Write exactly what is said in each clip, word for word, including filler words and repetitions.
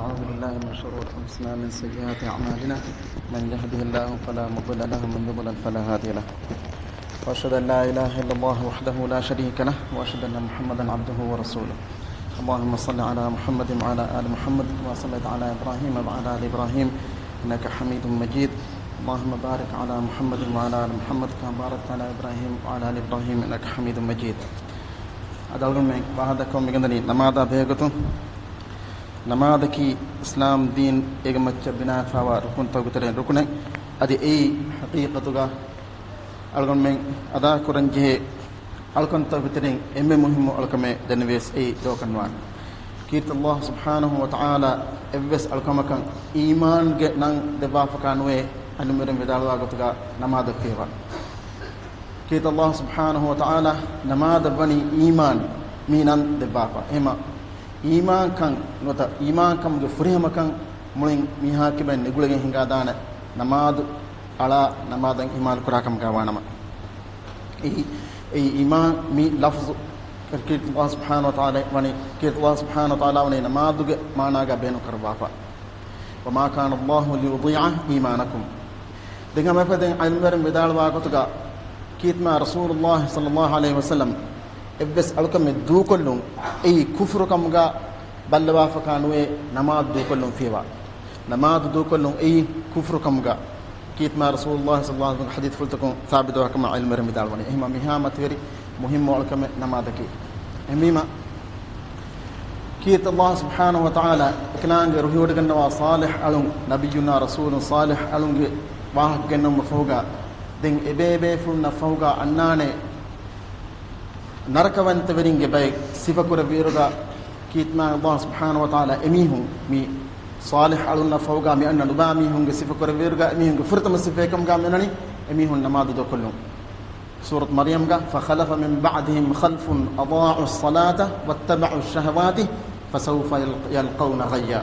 أعوذ بالله من شرور أنفسنا ومن سيئات أعمالنا. من يهده الله فلا مضل له ومن يضلل فلا هادي له. وأشهد أن لا إله إلا الله وحده لا شريك له، وأشهد أن محمدا عبده ورسوله. اللهم صل على محمد وعلى آل محمد كما صليت على إبراهيم وعلى آل إبراهيم إنك حميد مجيد. اللهم بارك على محمد وعلى آل محمد كما باركت على إبراهيم وعلى آل إبراهيم إنك حميد مجيد. އަދި އަޅުގަނޑުމެން ވާހަކަ ދައްކަމުން މިގެންދަނީ ނަމާދާ ބެހޭގޮތުން. ނަމާދަކީ އިސްލާމް ދީން އޭގެ މައްޗަށް ބިނާވެފައިވާ ރުކުންތަކުގެ ތެރެއިން ރުކުނެއް. އަދި އެއީ ޙަޤީޤަތުގަ އަޅުގަނޑުމެން އަދާކުރަން ޖެހޭ އަޅުކަންތަކުގެ ތެރެއިން އެންމެ މުހިއްމު އަޅުކަމެއް. ދެންވެސް އެއީ ދޯކަންވާނެ. ކީރިތި ﷲ ސުބްޙާނަހޫ ވަތަޢާލާ އެއްވެސް އަޅުކަމަކަށް އީމާންގެ ނަން ދެއްވާފަކާ ނުވޭ. ޢިލްމުވެރިން ވިދާޅުވާ ގޮތުގަ ނަމާދަށް ފިޔަވާ. ކީރިތި ﷲ ސުބްޙާނަހޫ ވަތަޢާލާ ނަމާދަށް ވަނީ އީމާން މި ނަން ދެއްވާފަ. އެހެމަ އީމާންކަން ނުވަތަ އީމާންކަމުގެ ފުރިހަމަކަން މުޅިން މީހާ ކިބައިން ނިގުޅިގެން ހިނގާދާނެ ނަމާދު އަޅާ ނަމާދަށް އީމާން ކުރާ ކަމުގަ ވާނަމަ. އެއީ، އެއީ އީމާން މި ލަފްޒު ކީރިތި ﷲ ސުބްޙާނަހޫ ވަތަޢާލާ ވަނީ، ކީރިތި ﷲ ސުބްޙާނަހޫ ވަތަޢާލާ ވަނީ ނަމާދުގެ މާނާގަ ބޭނުން ކަރައްވާފަ. وما كان الله ليضيع إيمانكم. ދެން ހަމަ އެފަދައިން ޢިލްމުވެރިން ވިދާޅުވާ ގޮތުގަ ކީރިތި މާ ރަސޫލުﷲ ޞައްލައްލާހު ޢަލައިހި ވަސައްލަމް އެއްވެސް އަޅުކަމެއް ދޫކޮށްލުން އެއީ ކުފުރު ކަމުގަ ބައްލަވާފަކާ ނުވޭ ނަމާދު ދޫކޮށްލުން ފިޔަވާ. ނަމާދު ދޫކޮށްލުން އެއީ ކުފުރު ކަމުގަ ކީރިތި މާ ރަސޫލުﷲ ޞައްލައްލާހު ޢަލައިހި ވަސައްލަމްގެ ޙަދީޘްފުޅުތަކުން ސާބިތުވާ ކަމަށް ޢިލްމުވެރިން ވިދާޅުވަނީ. އެހެމަ މިހާ މަތިވެރި މުހިއްމު އަޅުކަމެއް ނަމާދަކީ. އެހެންވީމަ، ކީރިތި ﷲ ސުބްޙާނަހޫ ވަތަޢާލާ އެކަލާނގެ ރުހިވޮޑިގަންނަވާ ޞާލިޙް އަޅުން، ނަބިއްޔުނާ ރަސޫލު ޞާލިޙް އަޅުންގެ ވާހަކަ ގެންނަވުމަށް ފަހުގަ، ދެން އެބޭބޭފުޅުންނަށް ފަހުގަ އަންނާނެ ނަރަކަވަންތަވެރިންގެ ބައެއް ސިފަކުރެއްވިއިރުގަ، ކީރިތި މާ ﷲ ސުބްޙާނަހޫ ވަތަޢާލާ އެމީހުން މި ޞާލިޙް އަޅުންނަށް ފަހުގަ މި އަންނަ ނުބާ މީހުންގެ ސިފަކުރެއްވިއިރުގަ، އެމީހުންގެ ފުރަތަމަ ސިފައެއް ކަމުގަ މި އަންނަނީ އެމީހުން ނަމާދު ދޫކޮށްލުން. ސޫރަތު މަރްޔަމްގަ، فخلف من بعدهم خلف أضاعوا الصلاة واتبعوا الشهوات فسوف يلق-، يلقون غيا.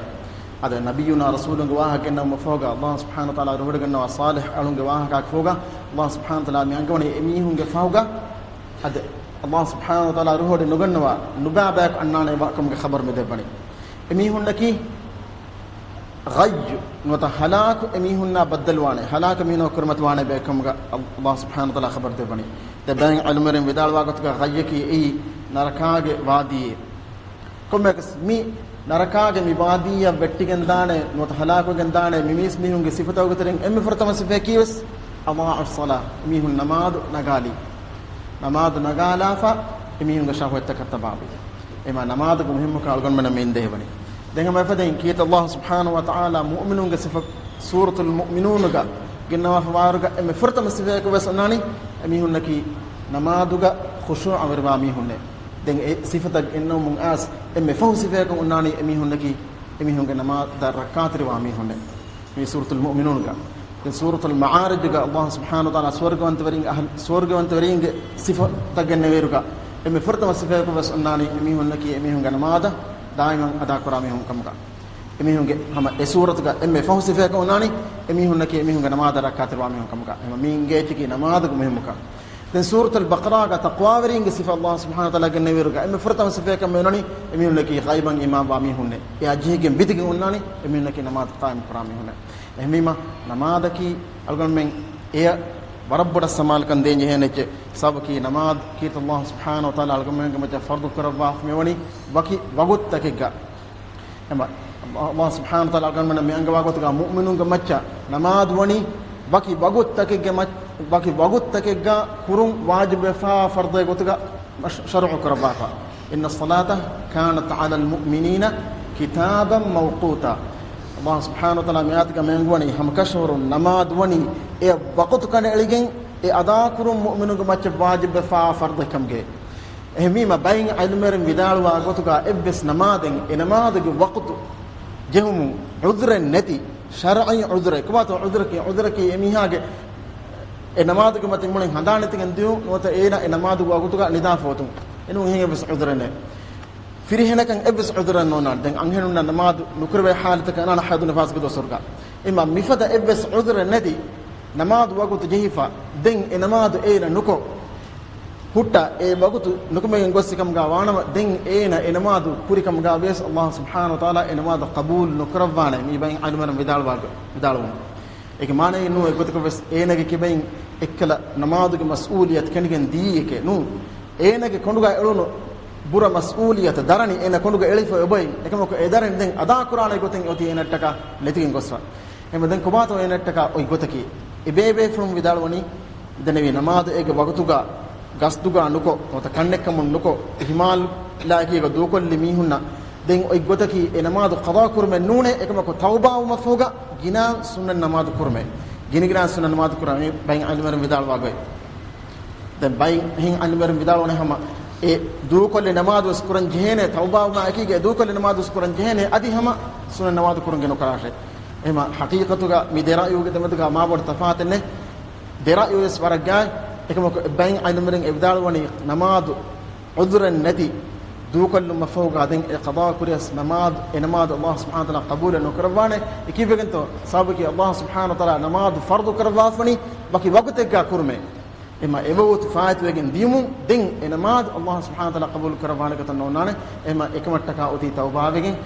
އަދި ނަބިއްޔުނާ ރަސޫލުންގެ ވާހަކަ ގެންނަވުމަށް ފަހުގަ، ﷲ ސުބްޙާނަހޫ ވަތަޢާލާ ރުހިވޮޑިގަންނަވާ ޞާލިޙް އަޅުންގެ ވާހަކައަކަށް ފަހުގަ، ﷲ ސުބްޙާނަހޫ ވަތަޢާލާ މި އަންގަވަނީ އެމީހުންގެ ފަހުގަ، އަދި ﷲ ސުބްޙާނަހޫ ވަތަޢާލާ ރުހިވޮޑި ނުގަންނަވާ ނުބާ ބަޔަކު އަންނާނެ ކަމުގެ ޚަބަރު މި ދެއްވަނީ. އެމީހުންނަކީ ޣައްޔު ނުވަތަ ހަލާކު އެމީހުންނާ ބައްދަލުވާނެ، ހަލާކު މީހުންނަށް ކުރިމަތިވާނެ ބައެއްކަމުގަ ﷲ ސުބްޙާނަހޫ ވަތަޢާލާ ޚަބަރު ދެއްވަނީ. ދެން ބައެއް ޢިލްމުވެރިން ވިދާޅުވާ ގޮތުގަ ޣައްޔަކީ އެއީ ނަރަކާގެ ވާދީއެއް. ކޮންމެއަކަސް މި ނަރަކާގެ މި ވާދީއަށް ވެއްޓިގެންދާނެ ނުވަތަ ހަލާކުވެގެންދާނެ މި މީސް މީހުންގެ ސިފަތަކުގެ ތެރެއިން އެންމެ ފުރަތަމަ ސިފައަކީވެސް أضاعوا الصلاة، މީހުން ނަމާދު ނަގާލީ. ނަމާދު ނަގާލާފަ އެމީހުންގެ ޝަހުވަތްތަކަށް ތަބާވި. އެމާ ނަމާދުގެ މުހިއްމުކަން އަޅުގަނޑުމެންނަށް މި އިންދެވަނީ. ދެން ހަމަ އެފަދައިން ކީރިތި ﷲ ސުބްޙާނަހޫ ވަތަޢާލާ މުއުމިނުންގެ ސިފަ ސޫރަތުލް މުއުމިނޫނުގަ ގެންނަވާފަ ވާއިރުގަ އެންމެ ފުރަތަމަ ސިފައަކަށް ވެސް އޮންނާނީ އެމީހުންނަކީ ނަމާދުގަ ޚުޝޫޢަވެރިވާ މީހުންނޭ. ދެން އެ ސިފަތައް ގެންނަވަމުން އައިސް އެންމެ ފަހު ސިފައަކަށް އޮންނާނީ އެމީހުންނަކީ އެމީހުންގެ ނަމާދަށް ރައްކާތެރިވާ މީހުންނޭ. މި ސޫރަތުލް މުއުމިނޫންގަ. ދެން ސޫރަތުލް މަޢާރިޖުގަ ﷲ ސުބްޙާނަހޫ ވަތަޢާލާ ސުވަރުގަވަންތަވެރިން އަހްލު، ސުވަރުގަވަންތަވެރިންގެ ސިފަތައް ގެންނެވިއިރުގަ އެންމެ ފުރަތަމަ ސިފައަކަށް ވެސް އޮންނާނީ އެމީހުންނަކީ އެމީހުންގެ ނަމާދަށް ދާއިމަށް އަދާކުރާ މީހުން ކަމުގަ. އެމީހުންގެ ހަމަ އެ ސޫރަތުގަ އެންމެ ފަހު ސިފައަކަށް އޮންނާނީ އެމީހުންނަކީ އެމީހުންގެ ނަމާދަށް ރައްކާތެރިވާ މީހުން ކަމުގަ. އެހެން މީ އިނގޭތިކީ ނަމާދުގެ މުހިއްމުކަން. ދެން ސޫރަތުލް ބަޤަރާގަ ތަޤްވާވެރިންގެ ސިފަ ﷲ ސުބްޙާނަހޫ ވަތަޢާލާ ގެންނެވިއިރުގަ އެންމެ ފުރަތަމަ ސިފައަކަށް މި އޮންނަނީ އެމީހުންނަކީ ޣައިބަށް އީމާންވާ މީހުންނޭ. އެއާ ޖެހިގެން ވިދިގެން އޮންނާނީ އެމީހުންނަކީ ނަމާދު ޤާއިމް ކުރާ މީހުންނޭ. އެހެންވީމަ، ނަމާދަކީ އަޅުގަނޑުމެން އެޔަށް ވަރަށް ބޮޑަށް ސަމާލުކަން ދޭން ޖެހޭނެ އެއްޗެއް. ސަބަބަކީ ނަމާދު ކީރިތި ﷲ ސުބްޙާނަހޫ ވަތަޢާލާ އަޅުގަނޑުމެންގެ މައްޗަށް ފަރުޟު ކުރައްވާފަ މިވަނީ ވަކި ވަގުތުތަކެއްގަ. އެމަ، ﷲ ސުބްޙާނަހޫ ވަތަޢާލާ އަޅުގަނޑުމެންނަށް މި އަންގަވާ ގޮތުގަ މުއުމިނުންގެ މައްޗަށް ނަމާދު ވަނީ ވަކި ވަގުތުތަކެއްގެ މައްޗަށް، ވަކި ވަގުތުތަކެއްގަ ކުރުން ވާޖިބުވެފާ ފަރުޟެއް ގޮތުގަ ޝަ-، ޝަރުޢު ކުރައްވާފަ. إن الصلاة كانت على المؤمنين كتابا موقوتا. ﷲ ސުބްޙާނަހޫ ވަތަޢާލާ މި އާޔަތުގަ މި އަންގަވަނީ ހަމަކަށަވަރުން ނަމާދު ވަނީ އެ ވަގުތު ކަނޑައެޅިގެން އެ އަދާކުރުން މުއުމިނުންގެ މައްޗަށް ވާޖިބުވެފާ ފަރުޟެއް ކަމުގައޭ. އެހެންވީމަ، ބައެއް ޢިލްމުވެރިން ވިދާޅުވާ ގޮތުގަ އެއްވެސް ނަމާދެއް އެ ނަމާދުގެ ވަގުތު ޖެހުމުން ޢުޛުރެއް ނެތި، ޝަރްޢީ ޢުޛުރެއް، ކޮބާތޯ ޢުޛުރަކީ؟ ޢުޛުރަކީ އެ މީހާގެ އެ ނަމާދުގެ މަތިން މުޅިން ހަނދާން ނެތިގެން ދިޔުން ނުވަތަ އޭނަ އެ ނަމާދުގެ ވަގުތުގަ ނިދާ ފޯތުން. އެނޫން އެހެން އެއްވެސް ޢުޛުރެއް ނެތް. ފިރިހެނަކަށް އެއްވެސް ޢުޛުރެއް ނޯންނާނެ. ދެން އަންހެނުންނަށް ނަމާދު ނުކުރެވޭ ޙާލަތަކަށް އަންނާނެ ޙައިޟު ނިފާސްގެ ދުވަސްވަރުގަ. އެމަ މިފަދަ އެއްވެސް ޢުޛުރެއް ނެތި ނަމާދު ވަގުތު ޖެހިފަ، ދެން އެ ނަމާދު އޭނަ ނުކޮށް، ހުއްޓާ އެ ވަގުތު ނުކުމެގެން ގޮސް ކަމުގަ ވާނަމަ، ދެން އޭނަ އެ ނަމާދު ކުރި ކަމުގަ ވިޔަސް އައްލާހު ސުބްޙާނަހު ވަތަޢާލާ އެ ނަމާދު ޤަބޫލު ނުކުރައްވާނެ. މި ބައިން ޢިލްމުވެރިން ވިދާޅުވާ، ވިދާޅުވުން. އޭގެ މާނައެއް ނޫން އެއްގޮތަކަށް ވެސް އޭނަގެ ކިބައިން އެއްކަލަ ނަމާދުގެ މަސްއޫލިއްޔަތު ކެނޑިގެން ދިޔައީ އެކެއް ނޫން. އޭނަގެ ކޮނޑުގަ އެޅުނު ބުރަ މަސްއޫލިއްޔަތަށް ދަރަނި އޭނަ ކޮނޑުގަ އެޅިފަ އެބައި އެކަމަކު އެ ދަރަނި ދެން އަދާ ކުރާނެ ގޮތެއް އޮތީ އޭނައަށްޓަކާ ނެތިގެން ގޮސްފަ. އެހެންވެ ދެން ކޮބާތޯ އޭނައަށްޓަކާ އޮތް ގޮތަކީ؟ އެބޭބޭފުޅުން ވިދާޅުވަނީ، ދެންނެވި ނަމާދު އޭގެ ވަގުތުގަ ގަސްދުގަ ނުކޮށް، ނުވަތަ ކަންނެއްކަމުން ނުކޮށް، އިހުމާލާއެކީގަ ދޫކޮށްލި މީހުންނަށް ދެން އޮތް ގޮތަކީ އެ ނަމާދު ޤަޟާ ކުރުމެއް ނޫނޭ، އެކަމަކު ތައުބާވުމަށްފަހުގަ ގިނަ ސުންނަތް ނަމާދު ކުރުމޭ. ގިނަ ގިނަ ސުންނަތް ނަމާދު ކުރަން މި ބައިން ޢިލްމުވެރިން ވިދާޅުވާ ގޮތް. ދެން ބައިން އެހެން ޢިލްމުވެރިން ވިދާޅުވަނީ ހަމަ އެ ދޫކޮށްލި ނަމާދު ވެސް ކުރަން ޖެހޭނެ، ތައުބާވުމާ އެކީގަ އެ ދޫކޮށްލި ނަމާދު ވެސް ކުރަން ޖެހޭނެ، އަދި ހަމަ ސުންނަތް ނަމާދު ކުރަން ގެން ނުކަރާށޭ. އެހެމަ ޙަޤީޤަތުގަ މި ދެ ރައުޔުގެ ދެމެދުގަ މާބޮޑު ތަފާތެއް ނެތް. ދެ ރައުޔު ވެސް ވަރަށް ގާތް. އެކަމަކު އެ ބައިން ޢިލްމުވެރިން އެ ވިދާޅުވަނީ ނަމާދު ޢުޛުރެއް ނެތި ދޫކޮށްލުމަށްފަހުގަ ދެން އެ ޤަޟާ ކުރިޔަސް ނަމާދު، އެ ނަމާދު އައްލާހު ސުބްޙާނަހު ވަތަޢާލާ ޤަބޫލެއް ނުކުރައްވާނެ. އެ ކީއްވެގެންތޯ؟ ސަބަބަކީ އައްލާހު ސުބްޙާނަހު ވަތަޢާލާ ނަމާދު ފަރުޟު ކުރައްވާފަނީ ވަކި ވަގުތެއްގަ ކުރުމޭ. އެހެމަ އެ ވަގުތު ފާއިތުވެގެން ދިޔުމުން ދެން އެ ނަމާދު އައްލާހު ސުބްޙާނަހު ވަތަޢާލާ ޤަބޫލު ކުރައްވާނެ ގޮތެއް ނޯންނާނެ. އެހެމަ އެކަމަށްޓަކާ އޮތީ ތައުބާވެގެން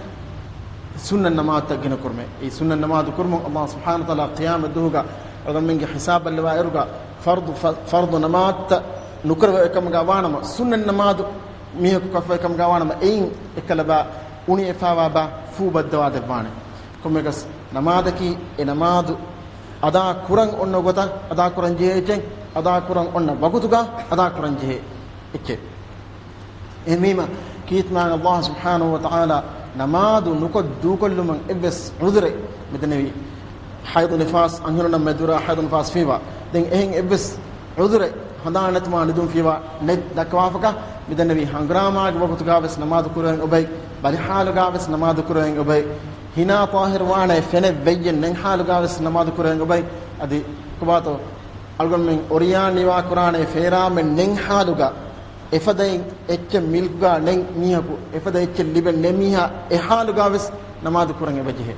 ސުންނަތް ނަމާދުތައް ގިނަ ކުރުމޭ. އެ ސުންނަތް ނަމާދު ކުރުމުން އައްލާހު ސުބްޙާނަހު ވަތަޢާލާ ޤިޔާމަތް ދުވަހުގަ އަޅުގަނޑުމެންގެ ހިސާބަށް ލަވާއިރުގަ ފަރުޟު، ފަ-، ފަރުޟު ނަމާދުތައް ނުކުރެވޭ ކަމުގަ ވާނަމަ، ސުންނަތް ނަމާދު މީހަކު ކޮށްފައި ކަމުގަ ވާނަމަ، އެއިން އެއްކަލަ ބާ އުނި އެފާވާ ބާ ފޫބައްދަވާ ދެއްވާނެ. ކޮންމެއަކަސް ނަމާދަކީ އެ ނަމާދު އަދާ ކުރަން އޮންނަ ގޮތަށް އަދާ ކުރަން ޖެހޭ އެއްޗެއް، އަދާ ކުރަން އޮންނަ ވަގުތުގަ އަދާ ކުރަން ޖެހޭ އެއްޗެއް. އެހެންވީމަ، ކީރިތި މާތް އައްލާހު ސުބްޙާނަހު ވަތަޢާލާ ނަމާދު ނުކޮށް ދޫކޮށްލުމަށް އެއްވެސް ޢުޛުރެއް، މިދެންނެވި ޙައިޟު ނިފާސް އަންހެނުންނަށް މެދުވެރިވާ ޙައިޟު ނިފާސް ފީވާ، ދެން އެހެން އެއްވެސް ޢުޛުރެއް، ހަނދާން ނެތުމާ ނިދުން ފީވާ ނެތް ދައްކަވާފަކަށް، މިދެންނެވި ހަނގުރާމާގެ ވަގުތުގަ ވެސް ނަމާދު ކުރެވެން އޮބައި، ބަލި ޙާލުގަ ވެސް ނަމާދު ކުރެވެން އޮބައި، ހިނާ ޠާހިރު ވާނެ ފެނެއް ވެއްޔެއް ނެތް ޙާލުގަ ވެސް ނަމާދު ކުރެވެން އޮބައި، އަދި ކޮބާތޯ އަޅުގަނޑުމެން އޮރިޔާން ނިވާ ކުރާނެ ފޭރާމެއް ނެތް ޙާލުގަ، އެފަދައިން އެއްޗެއް މިލްކުގަ ނެތް މީހަކު، އެފަދަ އެއްޗެއް ލިބެން ނެތް މީހާ، އެ ޙާލުގަ ވެސް ނަމާދު ކުރަން އެބަޖެހޭ.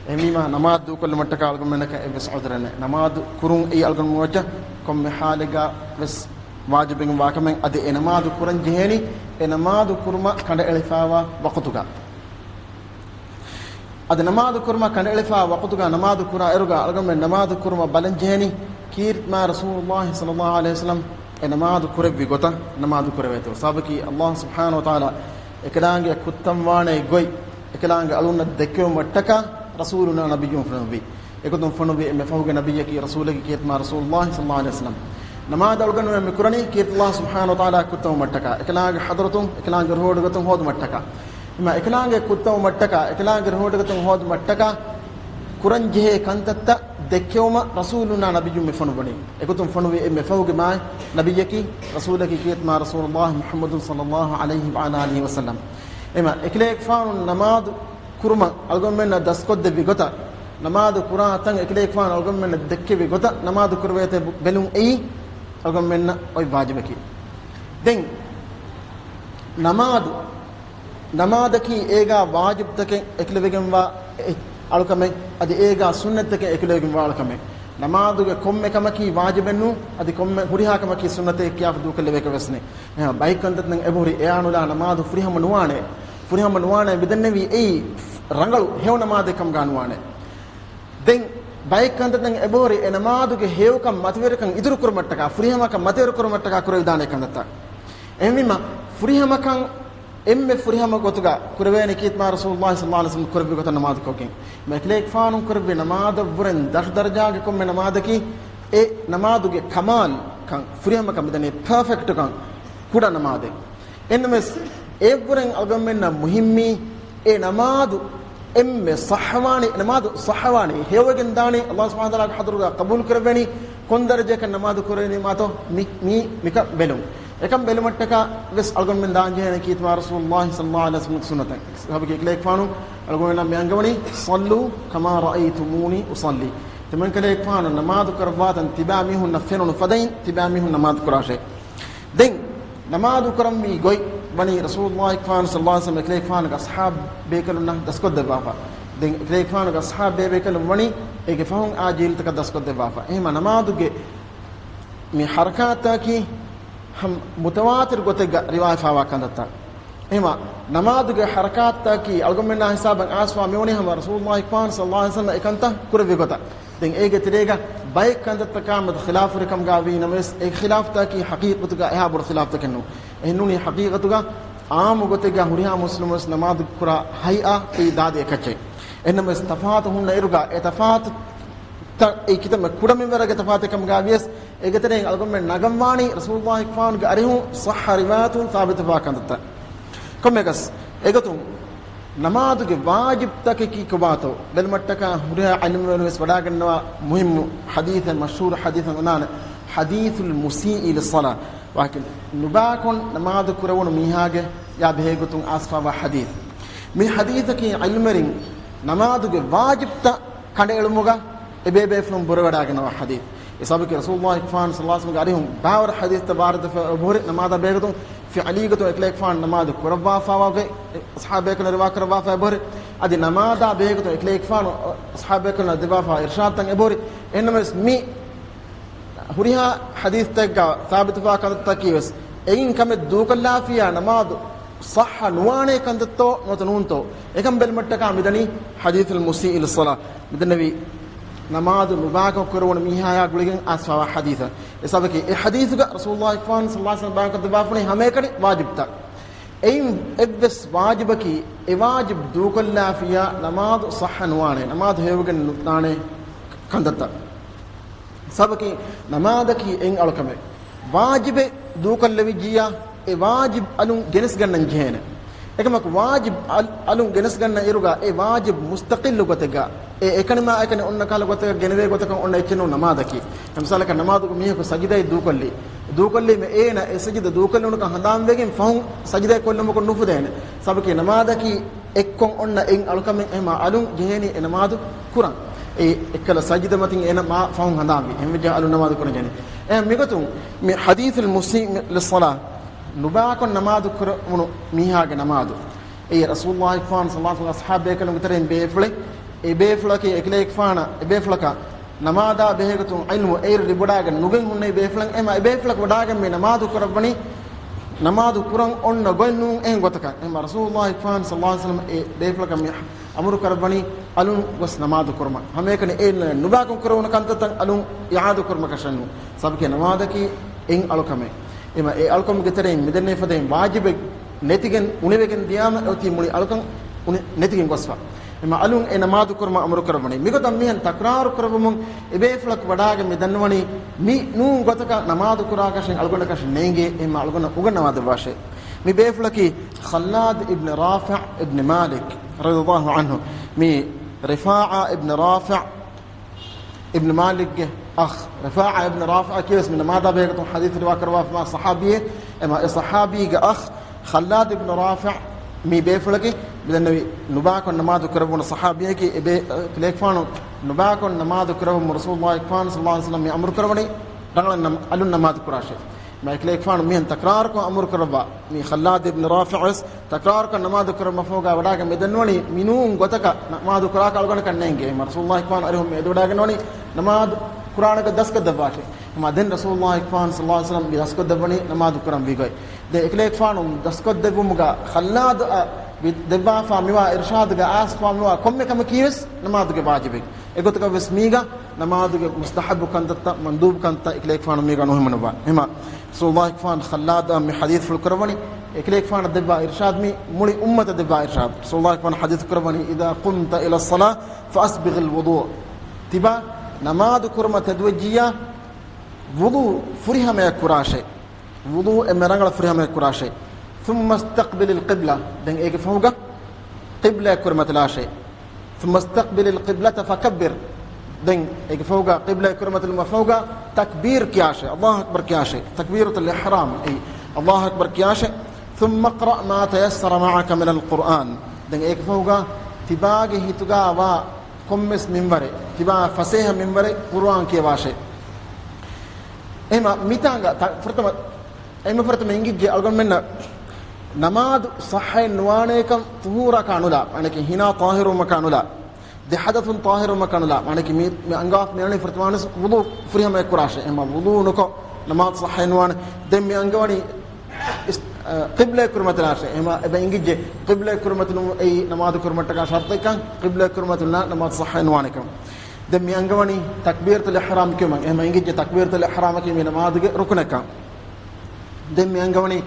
އެހެންވީމާ، ނަމާދު ދޫކޮށްލުމަށްޓަކާ އަޅުގަނޑުމެންނަކަށް އެއްވެސް ޢުޛުރެއް ނެތް. ނަމާދު ކުރުން އެއީ އަޅުގަނޑުމެން ވައްޗަށް ކޮންމެ ޙާލެއްގަ ވެސް ވާޖިބެއް ވާ ކަމެއް. އަދި އެ ނަމާދު ކުރަން ޖެހޭނީ، އެ ނަމާދު ކުރުމަށް ކަނޑައެޅިފައިވާ ވަޤުތުގަ. އަދި ނަމާދު ކުރުމަށް ކަނޑައެޅިފައި ވަޤުތުގަ ނަމާދު ކުރާ އިރުގަ އަޅުގަނޑުމެން ނަމާދު ކުރުމަށް ބަލަން ޖެހޭނީ، ކީރިތި މާތް ރަސޫލުﷲ ޞައްލަﷲ ޢަލައިހި ވަސައްލަމް އެ ނަމާދު ކުރެއްވި ގޮތަށް ނަމާދު ކުރެވޭތޯ. ސަބަބަކީ އައްލާހު ސުބްޙާނަހު ވަތަޢާލާ އެކަލާނގެ ކުއްތަން ވާނެ ގޮތް، އެކަލާނގެ އަޅުންނަށް ދެއްކެވުމަށްޓަކާ ރަސޫލުންނާ ނަބިއްޔުން ފޮނުއްވި. އެގޮތުން ފޮނުއްވި އެންމެ ފަހުގެ ނަބިއްޔަކީ ރަސޫލަކީ ކީރިތި މާތް ރަސޫލުﷲ ޞައްލަﷲ ޢަލައިހި ވަސައްލަމް. ނަމާދު އަޅުގަނޑުމެން މި ކުރަނީ ކީރިތި އައްލާހު ސުބްޙާނަހު ވަތަޢާލާ ކުއްތަވުމަށްޓަކާ، އެކަލާނގެ ޙަޟްރަތުން، އެކަލާނގެ ރުހުގެ ގޮތުން ހޯދުމަށްޓަކާ. އެމަ އެކަލާނގެ ކުއްތަވުމަށްޓަކާ، އެކަލާނގެ ރުހުގެ ގޮތުން ހޯދުމަށްޓަކާ ކުރަން ޖެހޭ ކަންތައްތައް ދެއްކެވުމަށް ރަސޫލުންނާ ނަބިއްޔުން މި ފޮނުއްވަނީ. އެގޮތުން ފޮނުއްވި އެންމެ ފަހުގެ މާތް ނަބިއްޔަކީ ރަސޫލަކީ ކީރިތި މާތް ރަސޫލުﷲ މުޙައްމަދު ޞައްލަﷲ ޢަލައިހި ވަޢަލާ އާލިހި ވަސައްލަމް. އެމަ އެކަލޭގެފާނު ނަމާދު ކުރުމަށް އަޅުގަނޑުމެންނަށް ދަސްކޮށްދެއްވި ގޮތަށް، ނަމާދު ކުރާ ތަން އެކަލޭގެފާނު އަޅުގަނޑުމެންނަށް ދެއްކެވި ގޮތަށް ނަމާދު ކުރެވޭތޯ ބެލުން އެއީ އަޅުގަނޑުމެންނަށް އޮތް ވާޖިބަކީ. ދެން ނަމާދު، ނަމާދަކީ އޭގާ ވާޖިބުތަކެއް އެކުލެވިގެންވާ އެ-، އަޅުކަމެއް، އަދި އޭގާ ސުންނަތްތަކެއް އެކުލެވިގެންވާ އަޅުކަމެއް. ނަމާދުގެ ކޮންމެ ކަމަކީ ވާޖިބެއް ނޫން، އަދި ކޮންމެ ހުރިހާ ކަމަކީ ސުންނަތެއް ކިޔާފަ ދޫކޮށްލެވޭކަށް ވެސް ނެތް. އެހެން ބައެއް ކަންތައްތައް އެބަހުރި އެއާނުލާ ނަމާދު ފުރިހަމަ ނުވާނެ. ފުރިހަމަ ނުވާނެ މިދެންނެވީ އެއީ ރަނގަޅު ހެޔޮ ނަމާދެއް ކަމުގާ ނުވާނެ. ދެން ބައެއް ކަންތައްތައް އެބަހުރި އެ ނަމާދުގެ ހެޔޮކަން މަތިވެރިކަން އިތުރު ކުރުމަށްޓަކާ، ފުރިހަމަކަން މަތިވެރި ކުރުމަށްޓަކާ ކުރެވިދާނެ ކަންތައްތައް. އެހެންވީމަ ފުރިހަމަކަން އެންމެ ފުރިހަމަ ގޮތުގަ ކުރެވޭނެ ކީރިތި މާތް ރަސޫލުﷲ ޞައްލަﷲ ޢަލައިހި ވަސައްލަމް ކުރެއްވި ގޮތަށް ނަމާދު ކޮށްގެން. އެކަލޭގެފާނު ކުރެއްވި ނަމާދަށްވުރެން ދަށު ދަރަޖާގެ ކޮންމެ ނަމާދަކީ އެ ނަމާދުގެ ކަމާލްކަން، ފުރިހަމަކަން މިދަނީ ޕާފެކްޓްކަން ކުޑަ ނަމާދެއް. އެންނަމެސް އެއަށްވުރެން އަޅުގަނޑުމެންނަށް މުހިއްމީ އެ ނަމާދު އެންމެ ޞައްޙަވާނީ، ނަމާދު ޞައްޙަވާނީ، ހެޔޮވެގެން ދާނީ، ﷲ ސުބްޙާނަހު ވަތަޢާލާގެ ޙަޟްރަތުގަ ޤަބޫލު ކުރެވޭނީ، ކޮން ދަރަޖައަކަށް ނަމާދު ކުރެވެނީމާތޯ މި، މި، މިކަން ބެލުން. އެކަން ބެލުމަށްޓަކާ ވެސް އަޅުގަނޑުމެން ދާންޖެހޭނެ ކީރިތި މާތް ރަސޫލުﷲ ޞައްލަﷲ ޢަލައިހި ވަސައްލަމް ސުންނަތަށް. ސަބަބަކީ އެކަލޭގެފާނު އަޅުގަނޑުމެންނަށް މި އަންގަވަނީ، "صلوا كما رأيتموني أصلي." ތިމަންކަލޭގެފާނު ނަމާދު ކުރައްވާތަން ތިބާ މީހުންނަށް ފެނުނު ފަދައިން ތިބާ މީހުން ނަމާދު ކުރާށޭ. ދެން ނަމާދު ކުރަންވީ ގޮތް ވަނީ ރަސޫލުﷲ ޞައްލަﷲ ޢަލައިހި ވަސައްލަމް އެކަލޭގެފާނުގެ އަޞްޙާބު ބޭކަލުންނަށް ދަސްކޮށްދެއްވާފަ. ދެން އެކަލޭގެފާނުގެ އަޞްޙާބު ބޭބޭކަލުން ވަނީ އޭގެ ފަހުން އާ ޖީލުތަކަށް ދަސްކޮށްދެއްވާފަ. އެހެމަ ނަމާދުގެ މި ޙަރަކާތަކީ ހަމަ މުތަވާތިރު ގޮތެއްގަ ރިވާޔަތްވާ ކަންތައްތައް. އެހެމަ ނަމާދުގެ ޙަރަކާތްތަކީ އަޅުގަނޑުމެންނާ ހިސާބަށް އާސްވާ މިވަނީ ހަމަ ރަސޫލުﷲ ފާން ޞައްލަﷲ ޢަލައިހި ވަސައްލަމަ އެކަންތައް ކުރެއްވި ގޮތަށް. ދެން އޭގެ ތެރޭގަ ބައެއް ކަންތައްތަކާ މެދު ޚިލާފުވެރިކަމުގަ ވީ ނަމަވެސް، އެ ޚިލާފުތަކީ ޙަޤީޤަތުގަ އެހާ ބޮޑު ޚިލާފުތަކެއް ނޫން. އެހެންނޫނީ ޙަޤީޤަތުގަ ޢާއްމު ގޮތެއްގަ ހުރިހާ މުސްލިމުންވެސް ނަމާދު ކުރާ ހައިއާ އެއީ ދާދި އެކައްޗެއް. އެހެންނަމަވެސް ތަފާތު ހުންނަ އިރުގަ އެ ތަފާތު ތައް އެ ކިތަންމެ ކުޑަ މިންވަރެއްގެ ތަފާތެއް ކަމުގަ ވިޔަސް، އޭގެ ތެރެއިން އަޅުގަނޑުމެން ނަގަންވާނީ ރަސޫލުﷲ ފާންގެ އަރިހުން ޞައްޙަ ރިވާޔަތުން ސާބިތުވާ ކަންތައްތައް. ކޮންމެއަކަސް އެގޮތުން ނަމާދުގެ ވާޖިބްތަކަކީ ކޮބާތޯ ބެލުމަށްޓަކާ ހުރިހާ ޢިލްމުވެރިންވެސް ވަޑާގަންނަވާ މުހިއްމު ޙަދީޘެއް، މަޝްހޫރު ޙަދީޘެއް އޮންނާނެ، ޙަދީޘުލް މުސީއި ލިއްޞަލާ. ވާހަކަ ނުބާކޮށް ނަމާދު ކުރެވުނު މީހާގެ ޔާ ބެހޭގޮތުން އައިސްފަވާ ޙަދީޘް. މި ޙަދީޘަކީ ޢިލްމުވެރިން ނަމާދުގެ ވާޖިބްތައް ކަނޑައެޅުމުގަ އެބޭބޭފުޅުން ބުރަވެވަޑާގަންނަވާ ޙަދީޘް. އެ ސަބަބަކީ ރަސޫލުﷲ ފާން ޞައްލަﷲ ޢަލައިހި ވަސައްލަމަގެ އަރިހުން ބާވަރު ޙަދީޘްތައް ވާރިދުވެފަ އެބަހުރި، ނަމާދާ ބެހޭގޮތުން ފިޢުލީ ގޮތުން އެކަލޭގެފާނު ނަމާދު ކުރައްވާފަވާ ގޮތް އަޞްޙާބޭކަލުން ރިވާ ކުރައްވާފަ އެބަހުރި. އަދި ނަމާދާ ބެހޭގޮތުން އެކަލޭގެފާނު އަޞްޙާބޭކަލުން ދެއްވާފަ އިރްޝާދުތައް އެބަހުރި. އެހެންނަމަވެސް މި ހުރިހާ ޙަދީޘްތަކެއްގަ ސާބިތުވާ ކަންތައްތަކީވެސް، އެއިން ކަމެއް ދޫކޮށްލާފިޔާ ނަމާދު ޞައްޙަ ނުވާނޭ ކަންތައްތޯ ނުވަތަ ނޫންތޯ، އެކަން ބެލުމަށްޓަކާ މިދަނީ ޙަދީޘުލް މުސީއި ލިއްޞަލާ. މިދެންނެވީ ނަމާދު ނުބާކޮށް ކުރެވުނު މީހާޔާ ގުޅިގެން އައިސްފަވާ ޙަދީޘެއް. އެ ސަބަބަކީ އެ ޙަދީޘުގަ ރަސޫލުﷲ ފާން ޞައްލަﷲ ޢަލައިހި ވަސައްލަމަ ބަޔާންކޮށްދެއްވާފަ ވަނީ ހަމައެކަނި ވާޖިބްތައް. އެއިން އެއްވެސް ވާޖިބަކީ އެ ވާޖިބް ދޫކޮށްލާފިޔާ ނަމާދު ޞައްޙަ ނުވާނެ، ނަމާދު ހެޔޮވެގެން ނުދާނެ ކަންތައްތައް. ސަބަބަކީ ނަމާދަކީ އެއް އަޅުކަމެއް. ވާޖިބެއް ދޫކޮށްލެވިއްޖިއްޔާ، އެ ވާޖިބް އަލުން ގެނެސްގަންނަން ޖެހޭނެ. އެކަމަކު ވާޖިބް އަލް-، އަލުން ގެނެސްގަންނަ އިރުގަ އެ ވާޖިބް މުސްތަޤިއްލު ގޮތެއްގަ، އެ އެކަނިމާ އެކަނި އޮންނަ ކަހަލަ ގޮތަކަށް ގެނެވޭ ގޮތަކަށް އޮންނަ އެއްޗެއް ނޫން ނަމާދަކީ. މިސާލަކަށް ނަމާދުގަ މީހަކު ސަޖިދައެއް ދޫކޮށްލީ. ދޫކޮށްލީމަ އޭނަ އެ ސަޖިދަ ދޫކޮށްލުނުކަން ހަނދާންވެގެން ފަހުން ސަޖިދައެއް ކޮށްލުމަކުން ނުފުދޭނެ. ސަބަބަކީ ނަމާދަކީ އެއްކޮށް އޮންނަ އެއް އަޅުކަމެއް. އެހެމާ އަލުން ޖެހޭނީ އެ ނަމާދު ކުރަން. އެ އެއްކަލަ ސަޖިދަ މަތިން އޭނަ މާ ފަހުން ހަނދާންވީ. އެހެންވެއްޖެ އަލުން ނަމާދު ކުރަން ޖެހޭނީ. އެ މިގޮތުން މި ޙަދީޘުލް މުސީއި ލިއްޞަލާ، ނުބާކޮށް ނަމާދު ކުރެވުނު މީހާގެ ނަމާދު. އެ ރަސޫލުﷲ ފާން ޞައްލަﷲ ޢަލައިހި ވަސައްލަމަ އަޞްޙާބޭކަލުންގެ ތެރެއިން ބޭފުޅެއް، އެ ބޭފުޅަކީ އެކަލޭގެފާނަށް، އެ ބޭފުޅަކަށް ނަމާދާ ބެހޭގޮތުން ޢިލްމު އެއިރު ލިބިވަޑާގެން ނުގެން ހުންނެވި ބޭފުޅެއް. އެހެމާ އެ ބޭފުޅަކު ވަޑާގެން މި ނަމާދު ކުރައްވަނީ، ނަމާދު ކުރަން އޮންނަ ގޮތް ނޫން އެހެން ގޮތަކަށް. އެހެމާ ރަސޫލުﷲ ފާން ޞައްލަﷲ ޢަލައިހި ވަސައްލަމަ އެ ބޭފުޅަކަށް މި އަމުރު ކުރައްވަނީ އަލުން ގޮސް ނަމާދު ކުރުމަށް. ހަމައެކަނި އޭނަ ނުބާކޮށް ކުރެވުނު ކަންތައްތައް އަލުން އިޢާދަ ކުރުމަކަށެއް ނޫން. ސަބަބަކީ ނަމާދަކީ އެއް އަޅުކަމެއް. އެހެމާ އެ އަޅުކަމުގެ ތެރެއިން މިދެންނެވި ފަދައިން ވާޖިބެއް ނެތިގެން އުނިވެގެން ދިޔާމަ އޮތީ މުޅި އަޅުކަން އުނި-، ނެތިގެން ގޮސްފަ. އެހެމާ އަލުން އެ ނަމާދު ކުރުމަށް އަމުރު ކުރައްވަނީ. މިގޮތަށް މިހެން ތަކްރާރު ކުރެއްވުމުން އެ ބޭފުޅަކު ވަޑާގެން މި ދަންނަވަނީ މި ނޫން ގޮތަކަށް ނަމާދު ކުރާކަށެއް އަޅުގަނޑަކަށެއް ނޭނގޭ. އެހެމާ އަޅުގަނޑަށް އުގަންނަވާ ދެއްވާށޭ. މި ބޭފުޅަކީ ޚައްލާދު އިބްނު ރާފިޢު އިބްނު މާލިކް ރަޟިޔަﷲ ޢަންހު. މި ރިފާޢާ އިބްނު ރާފިޢު އިބްނު މާލިކްގެ އަޚް. ރިފާޢާ އިބްނު ރާފިޢު ކިޔަވެސް މި ނަމާދާ ބެހޭގޮތުން ޙަދީޘް ރިވާ ކުރައްވާފަ ވާ ޞަޙާބީއެއް. އެހެމާ އެ ޞަޙާބީގެ އަޚް ޚައްލާދު އިބްނު ރާފިޢު މި ބޭފުޅަކީ. މިދެންނެވި ނުބާކޮށް ނަމާދު ކުރެއްވުނު ޞަޙާބީއަކީ. އެ ބޭ-، އެކަލޭގެފާނު ނުބާކޮށް ނަމާދު ކުރެއްވުމުން ރަސޫލުﷲ ފާން ޞައްލަﷲ ޢަލައިހި ވަސައްލަމަ މި އަމުރު ކުރައްވަނީ ރަނގަޅަށް ނަމ-، އަލުން ނަމާދު ކުރާށޭ. މި އެކަލޭގެފާނު މިހެން ތަކްރާރުކޮށް އަމުރު ކުރައްވާ. މި ޚައްލާދު އިބްނު ރާފިޢު ވެސް ތަކްރާރުކޮށް ނަމާދު ކުރުމަށްފަހުގަ ވަޑާގެން މި ދަންނަވަނީ މި ނޫން ގޮތަކަށް ނަމާދު ކުރާކަށް އަޅުގަނޑަކަށް ނޭނގޭ. އެހެމާ ރަސޫލުﷲ ފާން އަރިހުން މި އެދިވަޑާގެން ވަނީ ނަމާދު ކުރާނެ ގޮތް ދަސްކޮށްދެއްވާށޭ. އެހެމާ ދެން ރަސޫލުﷲ ފާން ޞައްލަﷲ ޢަލައިހި ވަސައްލަމަ މި ދަސްކޮށްދެއްވަނީ ނަމާދު ކުރަން ވީ ގޮތް. ދެން އެކަލޭގެފާނު ދަސްކޮށްދެއްވުމުގަ ޚައްލާދުއަށް ވި-، ދެއްވާފަ މިވާ އިރްޝާދުގަ އައިސްފަ މިވާ ކޮންމެ ކަމަކީވެސް ނަމާދުގެ ވާޖިބެއް. އެގޮތަކަށްވެސް މީގަ ނަމާދުގެ މުސްތަޙައްބު ކަންތައްތައް، މަންދޫބު ކަންތައް އެކަލޭގެފާނު މީގަ ނުހިމަނުއްވާ. އެހެމާ ރަސޫލުﷲ ފާން ޚައްލާދަށް މި ޙަދީޘްފުޅު ކުރައްވަނީ، އެކަލޭގެފާނަށް ދެއްވާ އިރްޝާދު މީ މުޅި އުއްމަތަށް ދެއްވާ އިރްޝާދު. ރަސޫލުﷲ ފާން ޙަދީޘް ކުރައްވަނީ، "إذا قمت إلى الصلاة فأسبغ الوضوء." ތިބާ ނަމާދު ކުރުމަށް ތެދުވެއްޖިއްޔާ، ވުޟޫ ފުރިހަމަޔަށް ކުރާށޭ. ވުޟޫ އެންމެ ރަނގަޅަށް ފުރިހަމަޔަށް ކުރާށޭ. ثم استقبل القبلة. ދެން އޭގެ ފަހުގަ ޤިބްލަޔަށް ކުރިމަތިލާށޭ. ثم استقبل القبلة فكبر. ދެން އޭގެ ފަހުގަ ޤިބްލަޔަށް ކުރިމަތިލުމަށް ފަހުގަ ތަކްބީރު ކިޔާށޭ. ﷲ އަކްބަރު ކިޔާށޭ. تكبيرة الإحرام. އެއީ ﷲ އަކްބަރު ކިޔާށޭ. ثم اقرأ ما تيسر معك من القرآن. ދެން އޭގެ ފަހުގަ ތިބާގެ ހިތުގަ ވާ ކޮންމެސް މިންވަރެއް، ތިބާ ފަސޭހަ މިންވަރެއް ޤުރުއާން ކިޔަވާށޭ. އެހެމާ މިތާނގަ ތަ-، ފުރަތަމަ، އެންމެ ފުރަތަމަ އެނގިއްޖެ އަޅުގަނޑުމެންނަށް ނަމާދު ޞައްޙައެއް ނުވާނޭކަން ޠުހޫރަކާ ނުލާ، މާނައަކީ ހިނާ ޠާހިރުވުމަކާ ނުލާ، ދެ ޙަދަޘުން ޠާހިރުވުމަކާ ނުލާ، މާނައަކީ މި، މި އަންގާފަ މިއަންނަނީ ފުރަތަމަވެސް ވުޟޫ ފުރިހަމަޔަށް ކުރާށޭ. އެހެމާ ވުޟޫ ނުކޮށް، ނަމާދު ޞައްޙައެއް ނުވާނެ. ދެން މި އަންގަވަނީ އިސް-، އަ، ޤިބްލައަށް ކުރިމަތިލާށޭ. އެހެންވީމަ އެބަ އިނގިއްޖެ ޤިބްލައަށް ކުރިމަތިލުމުން އެއީ ނަމާދު ކުރުމަށްޓަކާ ޝަރުޠެއްކަން، ޤިބްލައަށް ކުރިމަތިލުންނާ ނަމާދު ޞައްޙައެއް ނުވާނެކަން. ދެން މި އަންގަވަނީ ތަކްބީރަތުލް އިޙްރާމް ކިޔުމަށް. އެހެންވީމަ އިނގިއްޖެ ތަކްބީރަތުލް އިޙްރާމަކީ މި ނަމާދުގެ ރުކުނެއްކަން. ދެން މި އަންގަވަނީ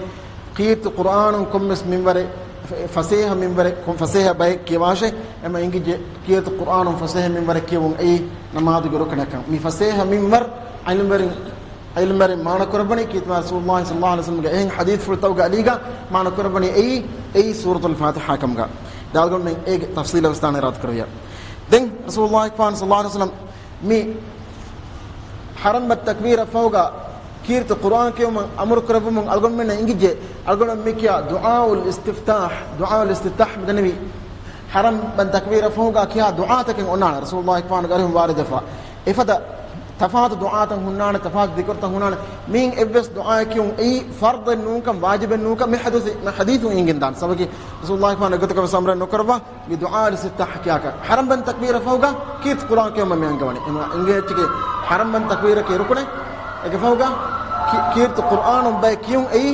ކީރިތި ޤުރްއާނުން ކޮންމެސް މިންވަރެއް، ފަ-، ފަސޭހަ މިންވަރެއް، ކޮން ފަސޭހަ ބައެއް ކިޔަވާށޭ، އެހެންވީމަ އިނގިއްޖެ ކީރިތި ޤުރްއާނުން ފަސޭހަ މިންވަރެއް ކިޔެވުން އެއީ ނަމާދުގެ ރުކުނެއްކަން. މި ފަސޭހަ މިންވަރު ޢިލްމުވެރިން، ޢިލްމުވެރިން މާނަ ކުރައްވަނީ ކީރިތި ރަސޫލުﷲ ޞައްލަﷲ ޢަލައިހި ވަސައްލަމްގެ އެހެން ޙަދީޘްފުޅުތަކުގެ އަލީގަ މާނަ ކުރައްވަނީ އެއީ، އެއީ ސޫރަތުލް ފާތިޙާ ކަމުގަ. ދާލްގޮންމެން އޭގެ ތަފްޞީލަށް ވެސް ދާނެ އިރާދަ ކުރެއްވިޔާ. ދެން ރަސޫލުﷲ ޞައްލަﷲ ޢަލައިހި ވަސައްލަމް މި ޙަރަމް ބަންދު ތަކްބީރަށް ފަހުގަ ކީރިތި ޤުރްއާން ކިޔުމަށް އަމުރު ކުރެއްވުމުން އަޅުގަނޑުމެންނަށް އިނގިއްޖެ، އަޅުގަނޑު މި ކިޔާ ދުޢާއުލް އިސްތިފްތާޙް، ދުޢާއުލް އިސްތިފްތާޙް މިދެންނެވީ ޙަރަމް ބަންދު ތަކްބީރަށް ފަހުގަ ކިޔާ ދުޢާތަކެއް އޮންނާނެ. ރަސޫލުﷲ ފާނުގެ އަރިހުން ވާރިދުވެފަ. އެފަދަ ތަފާތު ދުޢާތައް ހުންނާނެ، ތަފާތު ޛިކުރުތައް ހުންނާނެ. މިއިން އެއްވެސް ދުޢާއެއް ކިޔުން އެއީ ފަރްޟެއް ނޫންކަން، ވާޖިބެއް ނޫންކަން މި ޙަދީޘު، މި ޙަދީޘުން އެނގިންދާނެ. ސަބަބަކީ ރަސޫލުﷲ ފާނު އެގޮތަކަށް ވެސް އަމުރެއް ނުކުރައްވާ. މި ދުޢާއުލް އިސްތިފްތާޙް ކިޔާކަށް. ޙަރަމް ބަންދު ތަކްބީރަށް ފަހުގަ ކީރިތި ޤުރްއާން ކިޔުމަށް މި އަންގަވަނީ. އެހެންވީމަ އިނގޭ އެއްޗަކީ ޙަރަމް ބަންދު ތަކްބީރަކީ ރުކުނެއް. އޭގެ ފަހުގަ ކީ-، ކީރިތި ޤުރްއާނުން ބައެއް ކިޔުން އެއީ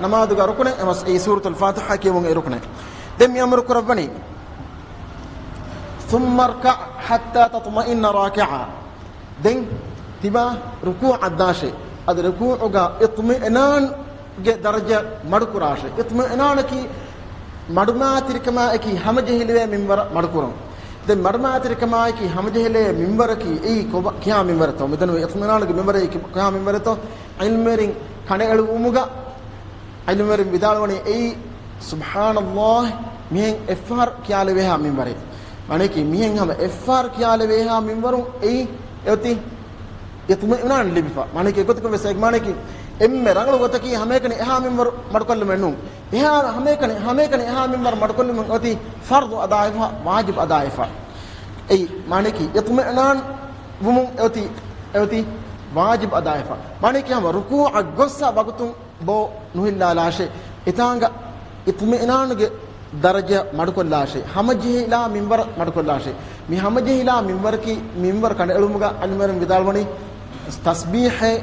ނަމާދުގަ ރުކުނެއް. އެހެންވީމަ އެއީ ސޫރަތުލް ފާތިޙާ ކިޔުމުން އެއީ ރުކުނެއް. ދެން މި އަމުރު ކުރައްވަނީ ثم اركع حتى تطمئن راكعا. ދެން ތިބާ ރުކޫޢަށް ދާށޭ. އަދި ރުކޫޢުގަ އިޠްމިއިނާންގެ ދަރަޖަ މަޑުކުރާށޭ. އިޠްމިއިނާނަކީ މަޑުމައިތިރިކަމާއެކީ ހަމަޖެހިލެވޭ މިންވަރަށް މަޑުކުރުން. ދެން މަޑުމައިތިރިކަމާއެކީ ހަމަޖެހިލެވޭ މިންވަރަކީ އެއީ ކޮބާ، ކިހާ މިންވަރެއްތޯ؟ މިދެންނެވި އިޠްމިއިނާނުގެ މިންވަރަކީ ކި-، ކިހާ މިންވަރެއްތޯ؟ ޢިލްމުވެރިން ކަނޑައެޅުއްވުމުގަ ޢިލްމުވެރިން ވިދާޅުވަނީ އެއީ ސުބްޙާނަﷲ މިހެން އެއްފަހަރު ކިޔާލެވޭހާ މިންވަރެއް. މާނައަކީ މިހެން ހަމަ އެއްފަހަރު ކިޔާލެވޭހާ މިންވަރުން އެއީ އެއޮތީ އިޠްމިއިނާން ލިބިފަ. މާނައަކީ އެގޮތަކަށް ވެސް އެ މާނައަކީ އެންމެ ރަނގަޅު ގޮތަކީ ހަމައެކަނި އެހާ މިންވަރު މަޑުކޮށްލުމެއް ނޫން. އެހާ ހަމައެކަނި، ހަމައެކަނި އެހާ މިންވަރު މަޑުކޮށްލުމުން އެއޮތީ ފަރްޟު އަދާވެފަ، ވާޖިބު އަދާވެފަ. އެއީ މާނައަކީ އިޠްމިއިނާން ވުމުން އެއޮތީ، އެއޮތީ ވާޖިބު އަދާވެފަ. މާނައަކީ ހަމަ ރުކޫޢަށް ގޮއްސަ ވަގުތުން ބޯ ނުހިއްލާލާށޭ. އެތާނގަ އިޠްމިއިނާނުގެ ދަރަޖަ މަޑުކޮށްލާށޭ. ހަމަޖެހިލާ މިންވަރަށް މަޑުކޮށްލާށޭ. މި ހަމަޖެހިލާ މިންވަރަކީ، މިންވަރު ކަނޑައެޅުމުގަ ޢިލްމުވެރިން ވިދާޅުވަނީ ތަސްބީޙެއް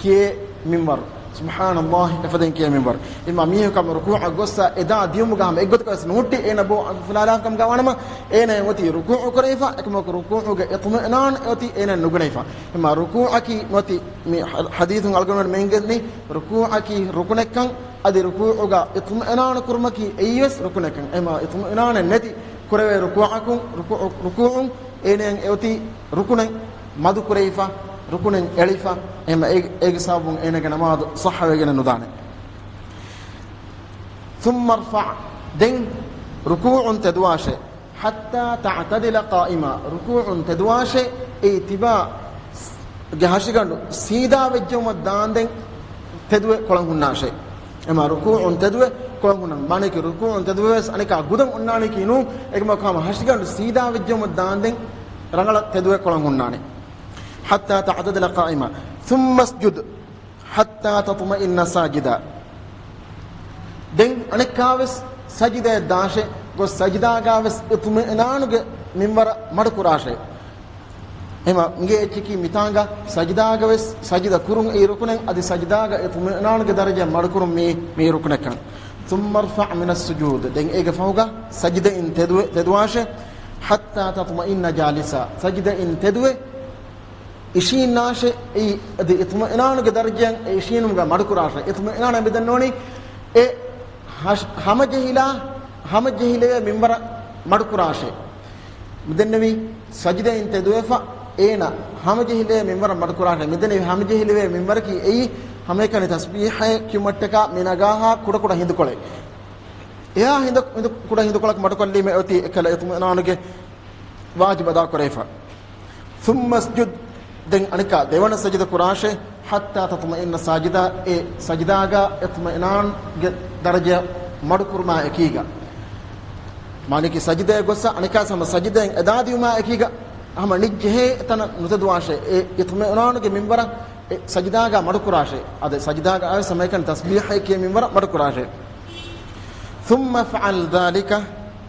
ކިޔޭ މިންވަރު. ސުބްޙާނަﷲ އެފަދައިން ކިޔޭ މިންވަރު. އެހެންވީމަ މީހަކު ހަމަ ރުކޫޢަށް ގޮއްސަ އެދާ ދިޔުމުގަ ހަމަ އެއްގޮތަކަށް ވެސް ނުހުއްޓި އޭނަ ބޯ އަނބިފުލާލާ ކަމުގަ ވާނަމަ، އޭނަ އޮތީ ރުކޫޢު ކުރެވިފަ، އެކަމަކު ރުކޫޢުގެ އިޠްމިއިނާން އެއޮތީ އޭނަ ނުގަނެވިފަ. އެހެންވީމަ ރުކޫޢަކީ ނުވަތި މި ޙަ-، ޙަދީޘުން އަޅުގަނޑު މި އެނގެނީ ރުކޫޢަކީ ރުކުނެއްކަން، އަދި ރުކޫޢުގަ އިޠްމިއިނާނު ކުރުމަކީ އެއީވެސް ރުކުނެއްކަން. އެހެންވީމަ އިޠްމިއިނާނެއް ނެތި ކުރެވޭ ރުކޫޢަކުން، ރުކޫ-، ރުކޫޢުން އޭނައަށް އެއޮތީ ރުކުނެއް މަދު ކުރެވިފަ، ރުކުނެއް އެޅިފަ. އެހެންވީމަ އޭ-، އޭގެ ސަބަބުން އޭނަގެ ނަމާދު ޞައްޙަވެގެނެއް ނުދާނެ. ثم ارفع، ދެން ރުކޫޢުން ތެދުވާށޭ. حتى تعتدل قائما، ރުކޫޢުން ތެދުވާށޭ. އެއީ ތިބާގެ ހަށިގަނޑު ސީދާ ވެއްޖެއުމަށް ދާންދެން ތެދުވެ ކޮޅަށް ހުންނާށޭ. އެހެންވީމަ ރުކޫޢުން ތެދުވެ ކޮޅަށް ހުންނަން. މާނައަކީ ރުކޫޢުން ތެދުވެވެސް އަނެއްކާ ގުދަން އޮންނާނެކީ ނޫން. އެކަމަކު ހަމަ ހަށިގަނޑު ސީދާ ވެއްޖެއުމަށް ދާންދެން ރަނގަޅަށް ތެދުވެ ކޮޅަށް ހުންނާނެ. حتى تعتدل قائما. ثم اسجد حتى تطمئن ساجدا. ދެން އަނެއްކާވެސް ސަޖިދައަށް ދާށޭ، ގޮސް ސަޖިދާގާވެސް އިޠްމިއިނާނުގެ މިންވަރަށް މަޑުކުރާށޭ. އެހެންވީމަ އިނގޭ އެއްޗަކީ މިތާނގަ ސަޖިދާގަވެސް ސަޖިދަ ކުރުން އެއީ ރުކުނެއް، އަދި ސަޖިދާގަ އިޠްމިއިނާނުގެ ދަރަޖަ މަޑުކުރުން މީ، މީ ރުކުނެއްކަން. ثم ارفع من السجود، ދެން އޭގެ ފަހުގަ ސަޖިދައިން ތެދުވެ، ތެދުވާށޭ. حتى تطمئن جالسا، ސަޖިދައިން ތެދުވެ އިށީންނާށޭ. އެއީ އަދި އިޠްމިއިނާނުގެ ދަރަޖައަށް އެ އިށީނުމުގަ މަޑުކުރާށޭ. އިޠްމިއިނާނަށް މިދެންނެވީ އެ ހަށް-، ހަމަޖެހިލާ، ހަމަޖެހިލެވޭ މިންވަރަށް މަޑުކުރާށޭ. މިދެންނެވީ ސަޖިދައިން ތެދުވެފަ އޭނަ ހަމަޖެހިލެވޭ މިންވަރަށް މަޑުކުރާށޭ. މިދެންނެވި ހަމަޖެހިލެވޭ މިންވަރަކީ އެއީ ހަމައެކަނި ތަސްބީޙައެއް ކިޔުމަށްޓަކާ މި ނަގާހާ ކުޑަކުޑަ ހިނދުކޮޅެއް. އެހާ ހިނދު-، ހިނދު-، ކުޑަ ހިނދުކޮޅަކަށް މަޑުކޮށްލީމަ އޮތީ އެކަލަ އިޠްމިއިނާނުގެ ވާޖިބު އަދާކުރެވިފަ. ثم اسجد، ދެން އަނެއްކާ ދެވަނަ ސަޖިދަ ކުރާށޭ. حتى تطمئن ساجدا، އެ ސަޖިދާގަ އިޠްމިއިނާންގެ ދަރަޖަ މަޑުކުރުމާ އެކީގަ. މާނައަކީ ސަޖިދައަށް ގޮއްސަ އަނެއްކާ ހަމަ ސަޖިދައިން އެދާދިޔުމާ އެކީގަ ހަމަ ނިއްޖެހޭ ތަނަށް ނުތެދުވާށޭ. އެ އިޠްމިއިނާނުގެ މިންވަރަށް އެ ސަޖިދާގަ މަޑުކުރާށޭ. އަދި ސަޖިދާގަ އަވެސް ހަމައެކަނި ތަސްބީޙައެއް ކިޔޭ މިންވަރަށް މަޑުކުރާށޭ. ثم افعل ذلك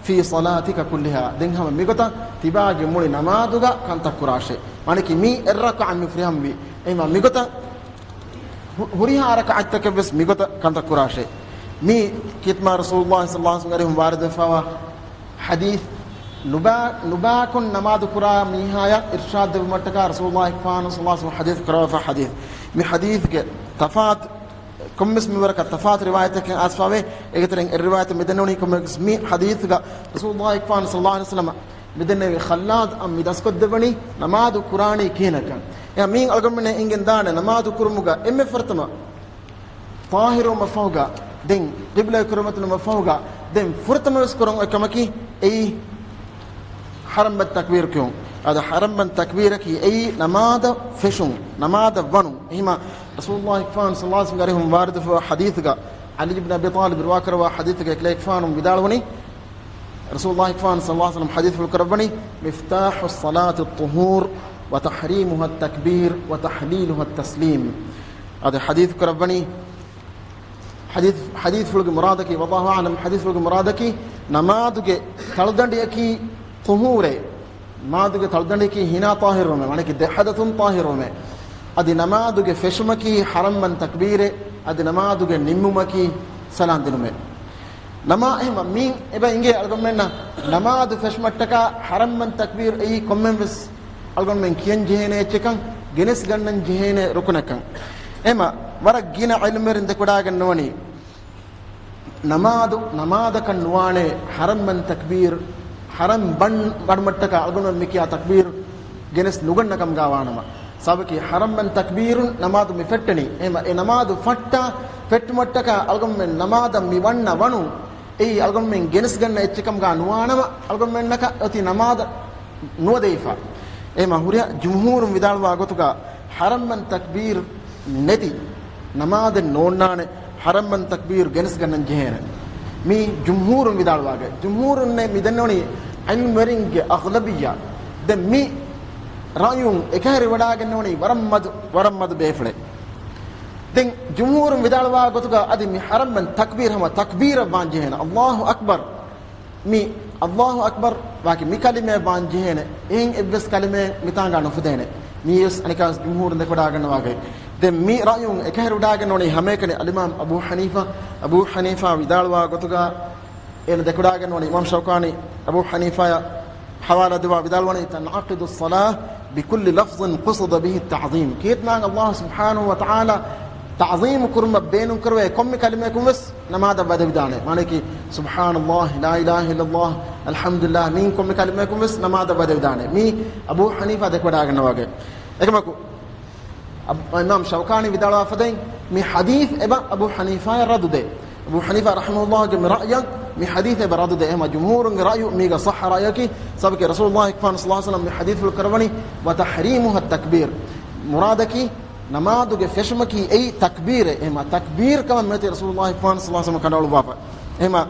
في صلاتك كلها. ދެން ހަމަ މިގޮތަށް ތިބާގެ މުޅި ނަމާދުގަ ކަންތައް ކުރާށޭ. މާނައަކީ މީ އެއްރަކަޢަތް މި ފުރިހަމަވީ. އެހެންވީމަ މިގޮތަށް ހުރިހާ ރަކަޢަތްތަކެއް ވެސް މިގޮތަށް ކަންތައް ކުރާށޭ. މީ ކީރިތި މާތް ރަސޫލުﷲ ޞައްލަﷲ ޢަލައިހި ވަސައްލަމަ ވާރިދުވެފައިވާ ޙަދީޘް. ނުބާ، ނުބާކޮށް ނަމާދު ކުރާ މީހާޔަށް އިރްޝާދު ދެއްވުމަށްޓަކާ ރަސޫލުﷲ ޞައްލަﷲ ޢަލައިހި ވަސައްލަމަ ޙަދީޘް ކުރައްވާފަ ޙަދީޘް. މި ޙަދީޘްގެ ތަފާތު ކޮންމެސް މިންވަރަކަށް ތަފާތު ރިވާޔަތްތަކެއް އައިސްފަވޭ. އޭގެތެރެއިން އެއް ރިވާޔަތެއް މި ދެންނެވުނީ ކޮންމެސް މި ޙަދީޘްގަ ރަސޫލުﷲ ޞައްލަﷲ ޢަލައިހި ވަސައްލަމަ މި ދެންނެވި ޚައްލާދު އަށް މި ދަސްކޮށްދެއްވަނީ ނަމާދު ކުރާނީ ކިހިނަކަން. އެހެން މީން އަޅުގަނޑުމެންނަށް އެނގެން ދާނެ ނަމާދު ކުރުމުގަ އެންމެ ފުރަތަމަ ޠާހިރުވުމަށްފަހުގަ، ދެން ޤިބްލަ ކުރިމަތިލުމަށްފަހުގަ، ދެން ފުރަތަމަވެސް ކުރަން އޮތް ކަމަކީ އެއީ ޙަރަމްބަންދު ތަކްބީރު ކިޔުން. އަދި ޙަރަމްބަންދު ތަކްބީރަކީ އެއީ ނަމާދަށް ފެށުން، ނަމާދަށް ވަނުން. އެހެމަ ރަސޫލުﷲ ޞައްލަﷲ ޢަލައިހި ވަސައްލަމަ ވާރިދުވެފައިވާ ޙަދީޘްގަ، ޢަލީ ބިން އަބީ ޠާލިބް ރިވާކުރައްވާ ޙަދީޘްގަ އެކަލޭގެފާނު ވިދާޅުވަނީ، ރަސޫލުﷲ ޞައްލަﷲ ޢަލައިހި ވަސައްލަމަ ޙަދީޘްފުޅު ކުރައްވަނީ، "مفتاح الصلاة الطهور وتحريمها التكبير وتحليلها التسليم." އަދި ޙަދީޘް ކުރައްވަނީ، ޙަދީޘް، ޙަދީޘްފުޅުގެ މުރާދަކީ، ވައްލާހު އަޢްލަމް، ޙަދީޘްފުޅުގެ މުރާދަކީ ނަމާދުގެ ތަޅުދަނޑިއަކީ ޠުހޫރޭ. ނަމާދުގެ ތަޅުދަނޑިއަކީ ހިނާ ޠާހިރުވުމޭ، ވަނަކީ ދެ ޙަދަޘުން ޠާހިރުވުމޭ. އަދި ނަމާދުގެ ފެށުމަކީ ޙަރަމްބަންދު ތަކްބީރޭ. އަދި ނަމާދުގެ ނިންމުމަކީ ސަލާން ދިނުމޭ. ނަމާ، އެހެމަ މީން އެބަ އިނގޭ އަޅުގަނޑުމެންނަށް ނަމާދު ފެށުމަށްޓަކާ ޙަރަމްބަންދު ތަކްބީރު އެއީ ކޮންމެން ވެސް އަޅުގަނޑުމެން ކިޔަން ޖެހޭނެ އެއްޗެކަން، ގެނެސް ގަންނަން ޖެހޭނެ ރުކުނެކަން. އެހެމަ ވަރަށް ގިނަ ޢިލްމުވެރިން ދެކެވަޑައިގަންނަވަނީ، ނަމާދު، ނަމާދަކަށް ނުވާނެ ޙަރަމްބަންދު ތަކްބީރު، ޙަރަމްބަންދު ވަނުމަށްޓަކާ އަޅުގަނޑުމެން މިކިޔާ ތަކްބީރު ގެނެސް ނުގަންނަ ކަމުގަ ވާނަމަ. ސަބަބަކީ ޙަރަމްބަންދު ތަކްބީރުން ނަމާދު މި ފެއްޓެނީ. އެހެމަ އެ ނަމާދު ފައްޓާ، ފެއްޓުމަށްޓަކާ އަޅުގަނޑުމެން ނަމާދަށް މި ވަންނަ ވަނުން އެއީ އަޅުގަނޑުމެން ގެނެސްގަންނަ އެއްޗެއް ކަމުގަ ނުވާނަމަ، އަޅުގަނޑުމެންނަކަށް އޮތީ ނަމާދަށް ނުވަދެވިފަ. އެހެމަ ހުރިހާ ޖުމްހޫރުން ވިދާޅުވާ ގޮތުގަ ޙަރަމްބަންދު ތަކްބީރު ނެތި ނަމާދެއް ނޯންނާނެ، ޙަރަމްބަންދު ތަކްބީރު ގެނެސްގަންނަން ޖެހޭނެ. މީ ޖުމްހޫރުން ވިދާޅުވާގޮތް. ޖުމްހޫރުންނޭ މި ދެންނެވުނީ ޢިލްމުވެރިންގެ އަޣްލަބިއްޔާ. ދެން މި ރައުޔުން އެކަހެރިވަޑައިގަންނަވަނީ ވަރަށް މަދު، ވަރަށް މަދު ބޭފުޅެއް. ދެން ޖުމްހޫރުން ވިދާޅުވާ ގޮތުގަ އަދި މި ޙަރަމްބަންދު ތަކްބީރު ހަމަ ތަކްބީރަށް ވާން ޖެހޭނެ. އައްލާހު އަކްބަރު. މި އައްލާހު އަކްބަރު ވާކި މި ކަލިމައެއް ވާން ޖެހޭނެ. އެހެން އެއްވެސް ކަލިމައެއް މިތާނގަ ނުފުދޭނެ. މީވެސް އަނެކާވެސް ޖުމްހޫރުން ދެކެވަޑައިގަންނަވާގޮތް. ދެން މި ރައުޔުން އެކަހެރިވަޑައިގަންނަވަނީ ހަމައެކަނި އަލްއިމާމް އަބޫ ޙަނީފާ، އަބޫ ޙަނީފާ ވިދާޅުވާ ގޮތުގަ އޭނަ ދެކެވަޑައިގަންނަވަނީ އިމާމް ޝައުކާނީ އަބޫ ޙަނީފާއަށް ޙަވާލާ ދެއްވާ ވިދާޅުވަނީ، "تنعقد الصلاة بكل لفظ قصد به التعظيم." ކީރިތި މާތް އައްލާހު ސުބްޙާނަހު ވަ ތަޢާލާ ތަޢުޒީމު ކުރުމަށް ބޭނުން ކުރެވޭ ކޮންމެ ކަލިމަޔަކުން ވެސް ނަމާދަށް ވަދެވިދާނެ. މާނައަކީ، سبحان الله، لا إله إلا الله، الحمد لله، މިއިން ކޮންމެ ކަލިމަޔަކުން ވެސް ނަމާދަށް ވަދެވިދާނެ. މީ އަބޫ ޙަނީފާ ދެކެވަޑައިގަންނަވާގޮތް. އެކަމަކު، އަބް-، އިމާމް ޝައުކާނީ ވިދާޅުވާފަދައިން، މި ޙަދީޘް އެބަ އަބޫ ޙަނީފާއަށް ރައްދު ދޭ. އަބޫ ޙަނީފާ ރަޙިމަހުﷲގެ މި ރައުޔަށް މި ޙަދީޘް އެބަ ރައްދު ދޭ. އެހެމަ ޖުމްހޫރުންގެ ރައުޔު މީގަ ޞައްޙަ ރައުޔަކީ، ސަބަބަކީ ރަސޫލުﷲ ޞައްލަﷲ ޢަލައިހި ވަސައްލަމަ މި ޙަދީޘްފުޅު ކުރައްވަނީ، "وتحريمها التكبير." މުރާދަކީ، ނަމާދުގެ ފެށުމަކީ އެއީ ތަކްބީރެއް. އެހެމަ ތަކްބީރު ކަމަށް މިއޮތީ ރަސޫލުﷲ ޞައްލަﷲ ޢަލައިހި ވަސައްލަމަ ކަނޑައަޅުއްވާފަ. އެހެމަ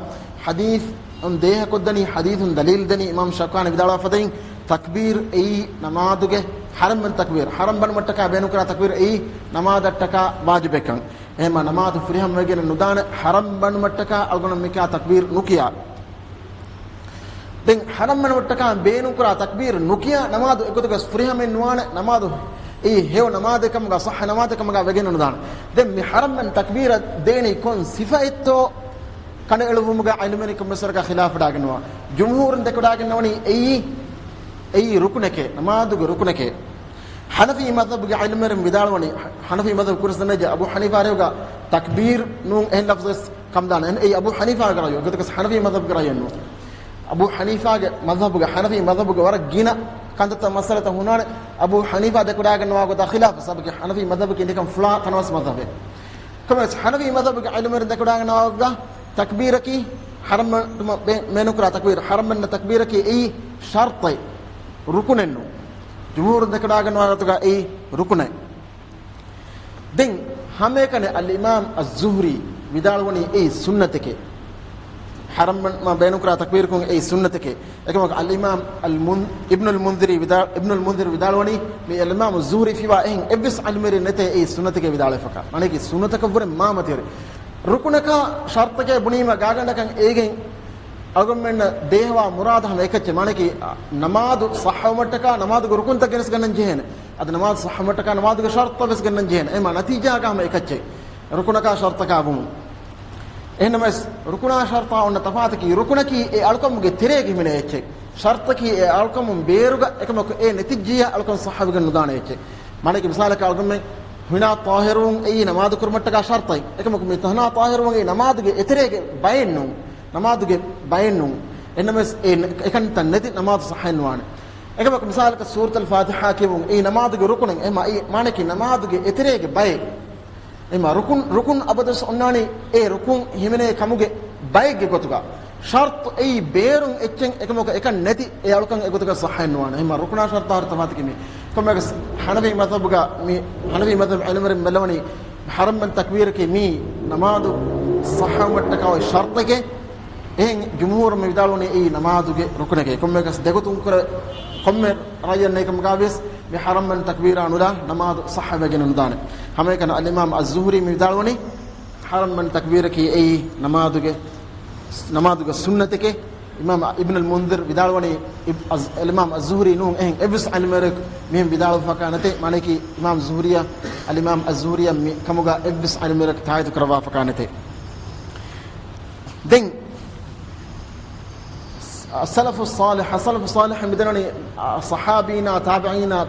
ޙަދީޘް އޮން ދޭހަކޮށްދަނީ، ޙަދީޘުން ދަލީލް ދަނީ އިމާމް ޝައުކާނީ ވިދާޅުވާފަދައިން، ތަކްބީރު އެއީ ނަމާދުގެ ޙަރަމްބަންދު ތަކްބީރު، ޙަރަމްބަނުމަށްޓަކާ ބޭނުންކުރާ ތަކްބީރު އެއީ ނަމާދަށްޓަކާ ވާޖިބެއްކަން. އެހެމަ ނަމާދު ފުރިހަމަވެގެން ނުދާނެ ޙަރަމްބަނުމަށްޓަކާ އަޅުގަނޑު މިކިޔާ ތަކްބީރު ނުކިޔާ. ދެން ޙަރަމްބަނުމަށްޓަކާ ބޭނުންކުރާ ތަކްބީރު ނުކިޔާ ނަމާދު އެގޮތުގަސް ފުރިހަމައެއް ނުވާނެ، ނަމާދު އެއީ ހެޔޮ ނަމާދެއް ކަމުގަ، ޞައްޙަ ނަމާދެއް ކަމުގަ ވެގެން ނުދާނެ. ދެން މި ޙަރަމްބަންދު ތަކްބީރަށް ދޭނީ ކޮން ސިފައެއްތޯ؟ ކަނޑައެޅުއްވުމުގަ ޢިލްމުވެރިން ކޮންމެސްވަރަކަށް ޚިލާފުވެޑައިގަންނަވާ. ޖުމްހޫރުން ދެކެވަޑައިގަންނަވަނީ އެއީ، އެއީ ރުކުނެކޭ، ނަމާދުގެ ރުކުނެކޭ. ޙަނަފީ މަޛްހަބުގެ ޢިލްމުވެރިން ވިދާޅުވަނީ، ޙަނަފީ މަޛްހަބު ކުރިން ސަންނައްޖެ އަބޫ ޙަނީފާ ރައުޔުގަ ތަކްބީރު ނޫން އެހެން ލަފްޒުވެސް ކަމުދާނެ. އެއީ އަބޫ ޙަނީފާގެ ރައުޔު، އެގޮތަކަސް ޙަނަފީ މަޛްހަބުގެ ރައުޔެއް ނޫން. އަބޫ ޙަނީފާގެ މަޛްހަބުގަ، ޙަނަފީ މަޛްހަބުގަ ވަރަށް ގިނަ ކަންތައްތައް މައްސަލަތައް ހުންނާނެ، އަބޫ ޙަނީފާ ދެކެވަޑައިގަންނަވާ ގޮތާ ޚިލާފަށް. ސަބަބަކީ ޙަނަފީ މަޛްހަބަކީ އެންޑިކަން ފުޅާ ތަނަވަސް މަޛްހަބެއް. ކޮންމެސް ޙަނަފީ މަޛްހަބުގެ ޢިލްމުވެރިން ދެކެވަޑައިގަންނަވާ ގޮތުގަ ތަކްބީރަކީ ޙަރަމް ބޭ-، ބޭނުންކުރާ ތަކްބީރު، ޙަރަމް ވަންނަ ތަކްބީރަކީ އެއީ ޝަރްޠެއް، ރުކުނެއް ނޫން. ޖުމްހޫރުން ދެކެވަޑައިގަންނަވާ ގޮތުގަ އެއީ ރުކުނެއް. ދެން ހަމައެކަނި އަލްއިމާމް އައްޒުހުރީ ވިދާޅުވަނީ އެއީ ސުންނަތެކޭ. ޙަރަމް ވަން-، މަ ބޭނުންކުރާ ތަކްބީރަކުން އެއީ ސުންނަތެކޭ. އެކަމަކު އަލްއިމާމް އަލްމުން-، އިބްނުލް މުންޛިރީ ވިދާ-، އިބްނުލް މުންޛިރު ވިދާޅުވަނީ މި އަލްއިމާމް އައްޒުހުރީ ފިވާ އެހެން އެއްވެސް ޢިލްމުވެރިއެއް ނެތޭ އެއީ ސުންނަތެކޭ ވިދާޅުވެފަކާ. މާނައަކީ ސުންނަތަކަށްވުރެ މާ މަތިވެރި. ރުކުނަކާ ޝަރްޠަކޭ ބުނީމަ ގާގަނޑަކަށް އޭގެން އަޅުގަނޑުމެންނަށް ދޭހަވާ މުރާދު ހަމަ އެކައްޗެއް. މާނައަކީ، އަ، ނަމާދު ޞައްޙަވުމަށްޓަކާ ނަމާދުގެ ރުކުންތައް ގެނެސްގަންނަން ޖެހޭނެ. އަދި ނަމާދު ޞައްޙަވުމަށްޓަކާ ނަމާދުގެ ޝަރުޠުތައް ވެސް ގެންނަން ޖެހޭނެ. އެމަ ނަތީޖާގަ ހަމަ އެކައްޗެއް. ރުކުނަކާ ޝަރުޠަކާ ވުމުން. އެހެންނަމަވެސް، ރުކުނާ ޝަރުޠާ އޮންނަ ތަފާތަކީ، ރުކުނަކީ އެ އަޅުކަމުގެ ތެރޭގަ ހިމެނޭ އެއްޗެއް. ޝަރުޠަކީ އެ އަޅުކަމުން ބޭރުގަ އެކަމަކު އެ ނެތިއްޖިއްޔާ އަޅުކަން ޞައްޙަވެގެން ނުދާނެ އެއްޗެއް. މާނައަކީ މިސާލަކަށް އަޅުގަނޑުމެން ހުނާ ޠާހިރުވުން އެއީ ނަމާދު ކުރުމަށްޓަކާ ޝަރުޠެއް. އެކަމަކު މި ތަހުނާ ޠާހިރުވުން އެއީ ނަމާދުގެ އެތެރޭގެ ބައެއް ނޫން. ނަމާދުގެ ބައެއް ނޫން. އެހެންނަމަވެސް އެ ނެ-، އެކަންތައް ނެތި ނަމާދު ޞައްޙަވެއް ނުވާނެ. އެކަމަކު މިސާލަކަށް ސޫރަތުލް ފާތިޙާ ކިޔެވުން އެއީ ނަމާދުގެ ރުކުނެއް. އެހެމަ އެއީ މާނައަކީ ނަމާދުގެ އެތެރޭގެ ބައެއް. އެހެމަ ރުކުން، ރުކުން އަބަދުވެސް އޮންނާނީ އެ ރުކުން ހިމެނޭ ކަމުގެ ބައެއްގެ ގޮތުގަ. ޝަރުޠު އެއީ ބޭރުން އެއްޗެއް އެކަމަކު އެކަން ނެތި އެ އަޅުކަން އެގޮތުގަ ޞައްޙަވެއް ނުވާނެ. އެހެމަ ރުކުނާ ޝަރުޠާ ހަރު ތަފާތަކީ މީ. ކޮންމެއަކަސް ޙަނަފީ މަޛްހަބުގަ މި، ޙަނަފީ މަޛްހަބު ޢިލްމުވެރިން ބެލަވަނީ ޙަރަމްމަން ތަކްބީރަކީ މީ ނަމާދު ޞައްޙަވުމަށްޓަކާ އޮތް ޝަރުޠެކޭ. އެހެން ޖުމްހޫރުން މި ވިދާޅުވަނީ އެއީ ނަމާދުގެ ރުކުނެކޭ. ކޮންމެއަކަސް ދެގޮތުން ކުރެ، ކޮންމެ ރައްޔެއް ނެތް ކަމުގަ ވިޔަސް މި ޙަރަމްމަން ތަކްބީރާ ނުލާ ނަމާދު ޞައްޙަވެގެން ނުދާނެ. ހަމައެކަނި އަލްއިމާމް އައްޒުހުރީ މި ވިދާޅުވަނީ ޙަރަމްމަން ތަކްބީރަކީ އެއީ ނަމާދުގެ، ނަމާދުގެ ސުންނަތެކޭ. އިމާމް އިބްނުލް މުންޛިރު ވިދާޅުވަނީ އިބް-، އަޒް-، އަލްއިމާމް އައްޒުހުރީ ނޫން، އެހެން އެއްވެސް ޢިލްމުވެރިޔަކު މިހެން ވިދާޅުވެފަކާ ނެތޭ. މާނައަކީ އިމާމް ޒުހުރީއަށް، އަލްއިމާމް އައްޒުހުރީއަށް މި ކަމުގަ އެއްވެސް ޢިލްމުވެރިޔަކު ތާއީދު ކުރައްވާފަކާ ނެތޭ. ދެން އައްސަލަފުއްޞާލިޙް، އައްސަލަފުއްޞާލިޙް މިދަނީ، އަ، ޞަޙާބީންނާ، ތާބިޢީންނާ،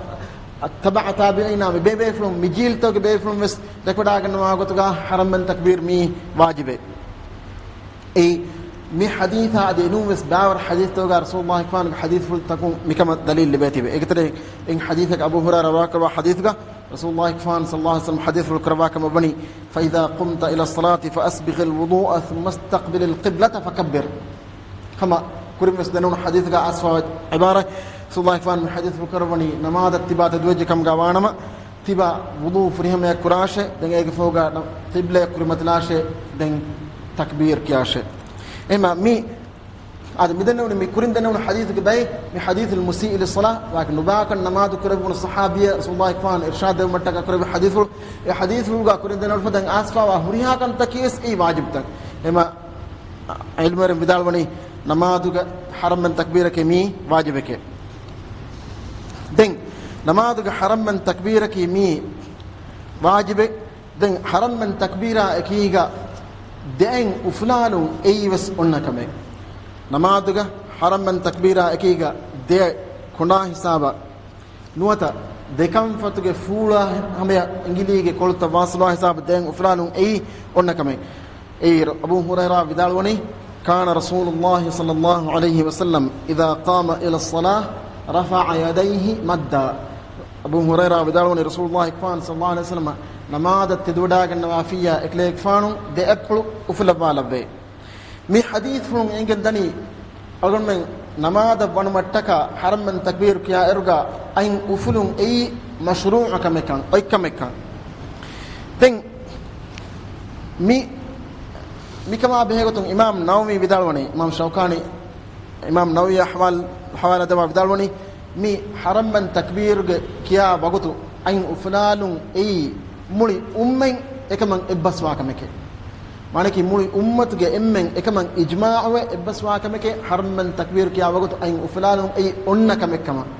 ތަބަޢު ތާބިޢީންނާ، މި ބޭބޭފުޅުން، މި ޖީލްތަކުގެ ބޭފުޅުން ވެސް ދެކެވަޑާގަންނަވާ ގޮތުގަ ޙަރަމްމަން ތަކްބީރު މީ ވާޖިބޭ. އެއީ، މި ޙަދީޘާ އަދި އެނޫން ވެސް ބާވަރު ޙަދީޘްތަކުގަ ރަސޫލުއްލާހިގެފާނުގެ ޙަދީޘްފުޅުތަކުން މިކަމަށް ދަލީލު ލިބޭތީވެ. އޭގެތެރެއިން ޙަދީޘަކީ އަބޫ ހުރައިރާ ރިވާކުރައްވާ ޙަދީޘްގަ ރަސޫލުއްލާހިގެފާނު ޞައްލައްލާހު ޢަލައިހި ވަސައްލަމް ޙަދީޘްފުޅު ކުރައްވާ ކަމަށްވަނީ، فإذا قمت إلى الصلاة فأسبغ الوضوء ثم استقبل القبلة فكبر. ހަމަ ކުރިން ވެސް ދެންނެވުނު ޙަދީޘްގަ އައިސްފަވާ ޢިބާރާތް، ރަސޫލުއްލާހިގެފާނު މި ޙަދީޘްފުޅު ކުރައްވަނީ ނަމާދަށް ތިބާ ތެދުވެއްޖެ ކަމުގަ ވާނަމަ، ތިބާ ވުޟޫ ފުރިހަމަޔަށް ކުރާށޭ، ދެން އޭގެ ފަހުގަ ޤިބްލަޔަށް ކުރިމަތިލާށޭ، ދެން ތަކްބީރު ކިޔާށޭ. އެހެމަ މި އާދެ، މި ދެންނެވުނު، މި ކުރިން ދެންނެވުނު ޙަދީޘުގެ ބައެއް، މި حديث المسيء للصلاة، ވާގި ނުބާކަން ނަމާދު ކުރެއްވުނު ޞަޙާބީއެއް ރަސޫލުއްލާހިގެފާނު އިރްޝާދު ދެއްވުމަށްޓަކާ ކުރެއްވި ޙަދީޘު، އެ ޙަދީޘުގަ ކުރިން ދެންނެވުނު ފަދައިން އައިސްފަވާ ހުރިހާ ކަންތަކީ ވެސް އެއީ ވާޖިބުތައް. އެހެމަ ޢިލްމުވެރިން ވިދާޅުވަނީ ނަމާދުގެ ޙަރަމްމަން ތަކްބީރަކީ މީ ވާޖިބެކޭ. ދެން ނަމާދުގެ ޙަރަމްމަން ތަކްބީރަކީ މީ ވާޖިބެއް. ދެން ޙަރަމްމަން ތަކްބީރާ އެކީގަ ދެއަތް އުފުލާލުން އެއީ ވެސް އޮންނަ ކަމެއް. ނަމާދުގަ ޙަރަމްމަން ތަކްބީރާ އެކީގަ ދެއަތް ކޮނޑާ ހިސާބަށް ނުވަތަ ދެކަންފަތުގެ ފޫޅާ ހަމަޔަށް އިނގިލީގެ ކޮޅުތައް ވާސިލުވާ ހިސާބަށް ދެއަތް އުފުލާލުން އެއީ އޮންނަ ކަމެއް. އެއީ އަބޫ ހުރައިރާ ވިދާޅުވަނީ، كان رسول الله صلى الله عليه وسلم إذا قام إلى الصلاة رفع يديه مدا. އަބޫ ހުރައިރާ ވިދާޅުވަނީ، ރަސޫލުއްލާހިގެފާނު ޞައްލައްލާހު ޢަލައިހި ވަސައްލަމަ ނަމާދަށް ތެދުވަޑާގަންނަވާފިއްޔާ އެކަލޭގެފާނު ދެއަތްޕުޅު އުފުލައްވާލައްވޭ. މި ޙަދީޘްފުޅުން އެނގެން ދަނީ، އަޅުގަނޑުމެން ނަމާދަށް ވަނުމަށްޓަކާ ޙަރަމްމަން ތަކްބީރު ކިޔާއިރުގަ އަތް އުފުލުން އެއީ މަޝްރޫޢު ކަމެއްކަން، އޮތްކަމެއްކަން. ދެން މި، މިކަމާ ބެހޭގޮތުން އިމާމް ނަވަވީ ވިދާޅުވަނީ، އިމާމް ޝައުކާނީ، އިމާމް ނަވަވީ ޙަވާލު، ޙަވާލާ ދެއްވާ ވިދާޅުވަނީ، މި ޙަރަމްމަން ތަކްބީރުގެ ކިޔާ ވަގުތު އަތް އުފުލާލުން އެއީ މުޅި އުއްމަތް އެކަމަށް އެއްބަސްވާ ކަމެކޭ. މާނައަކީ މުޅި އުއްމަތުގެ އެންމެން އެކަމަށް އިޖްމާޢުވެ އެއްބަސްވާ ކަމެކޭ، ޙަރަމްމަން ތަކްބީރު ކިޔާ ވަގުތު އަތް އުފުލާލުން އެއީ އޮންނަ ކަމެއްކަމަށް.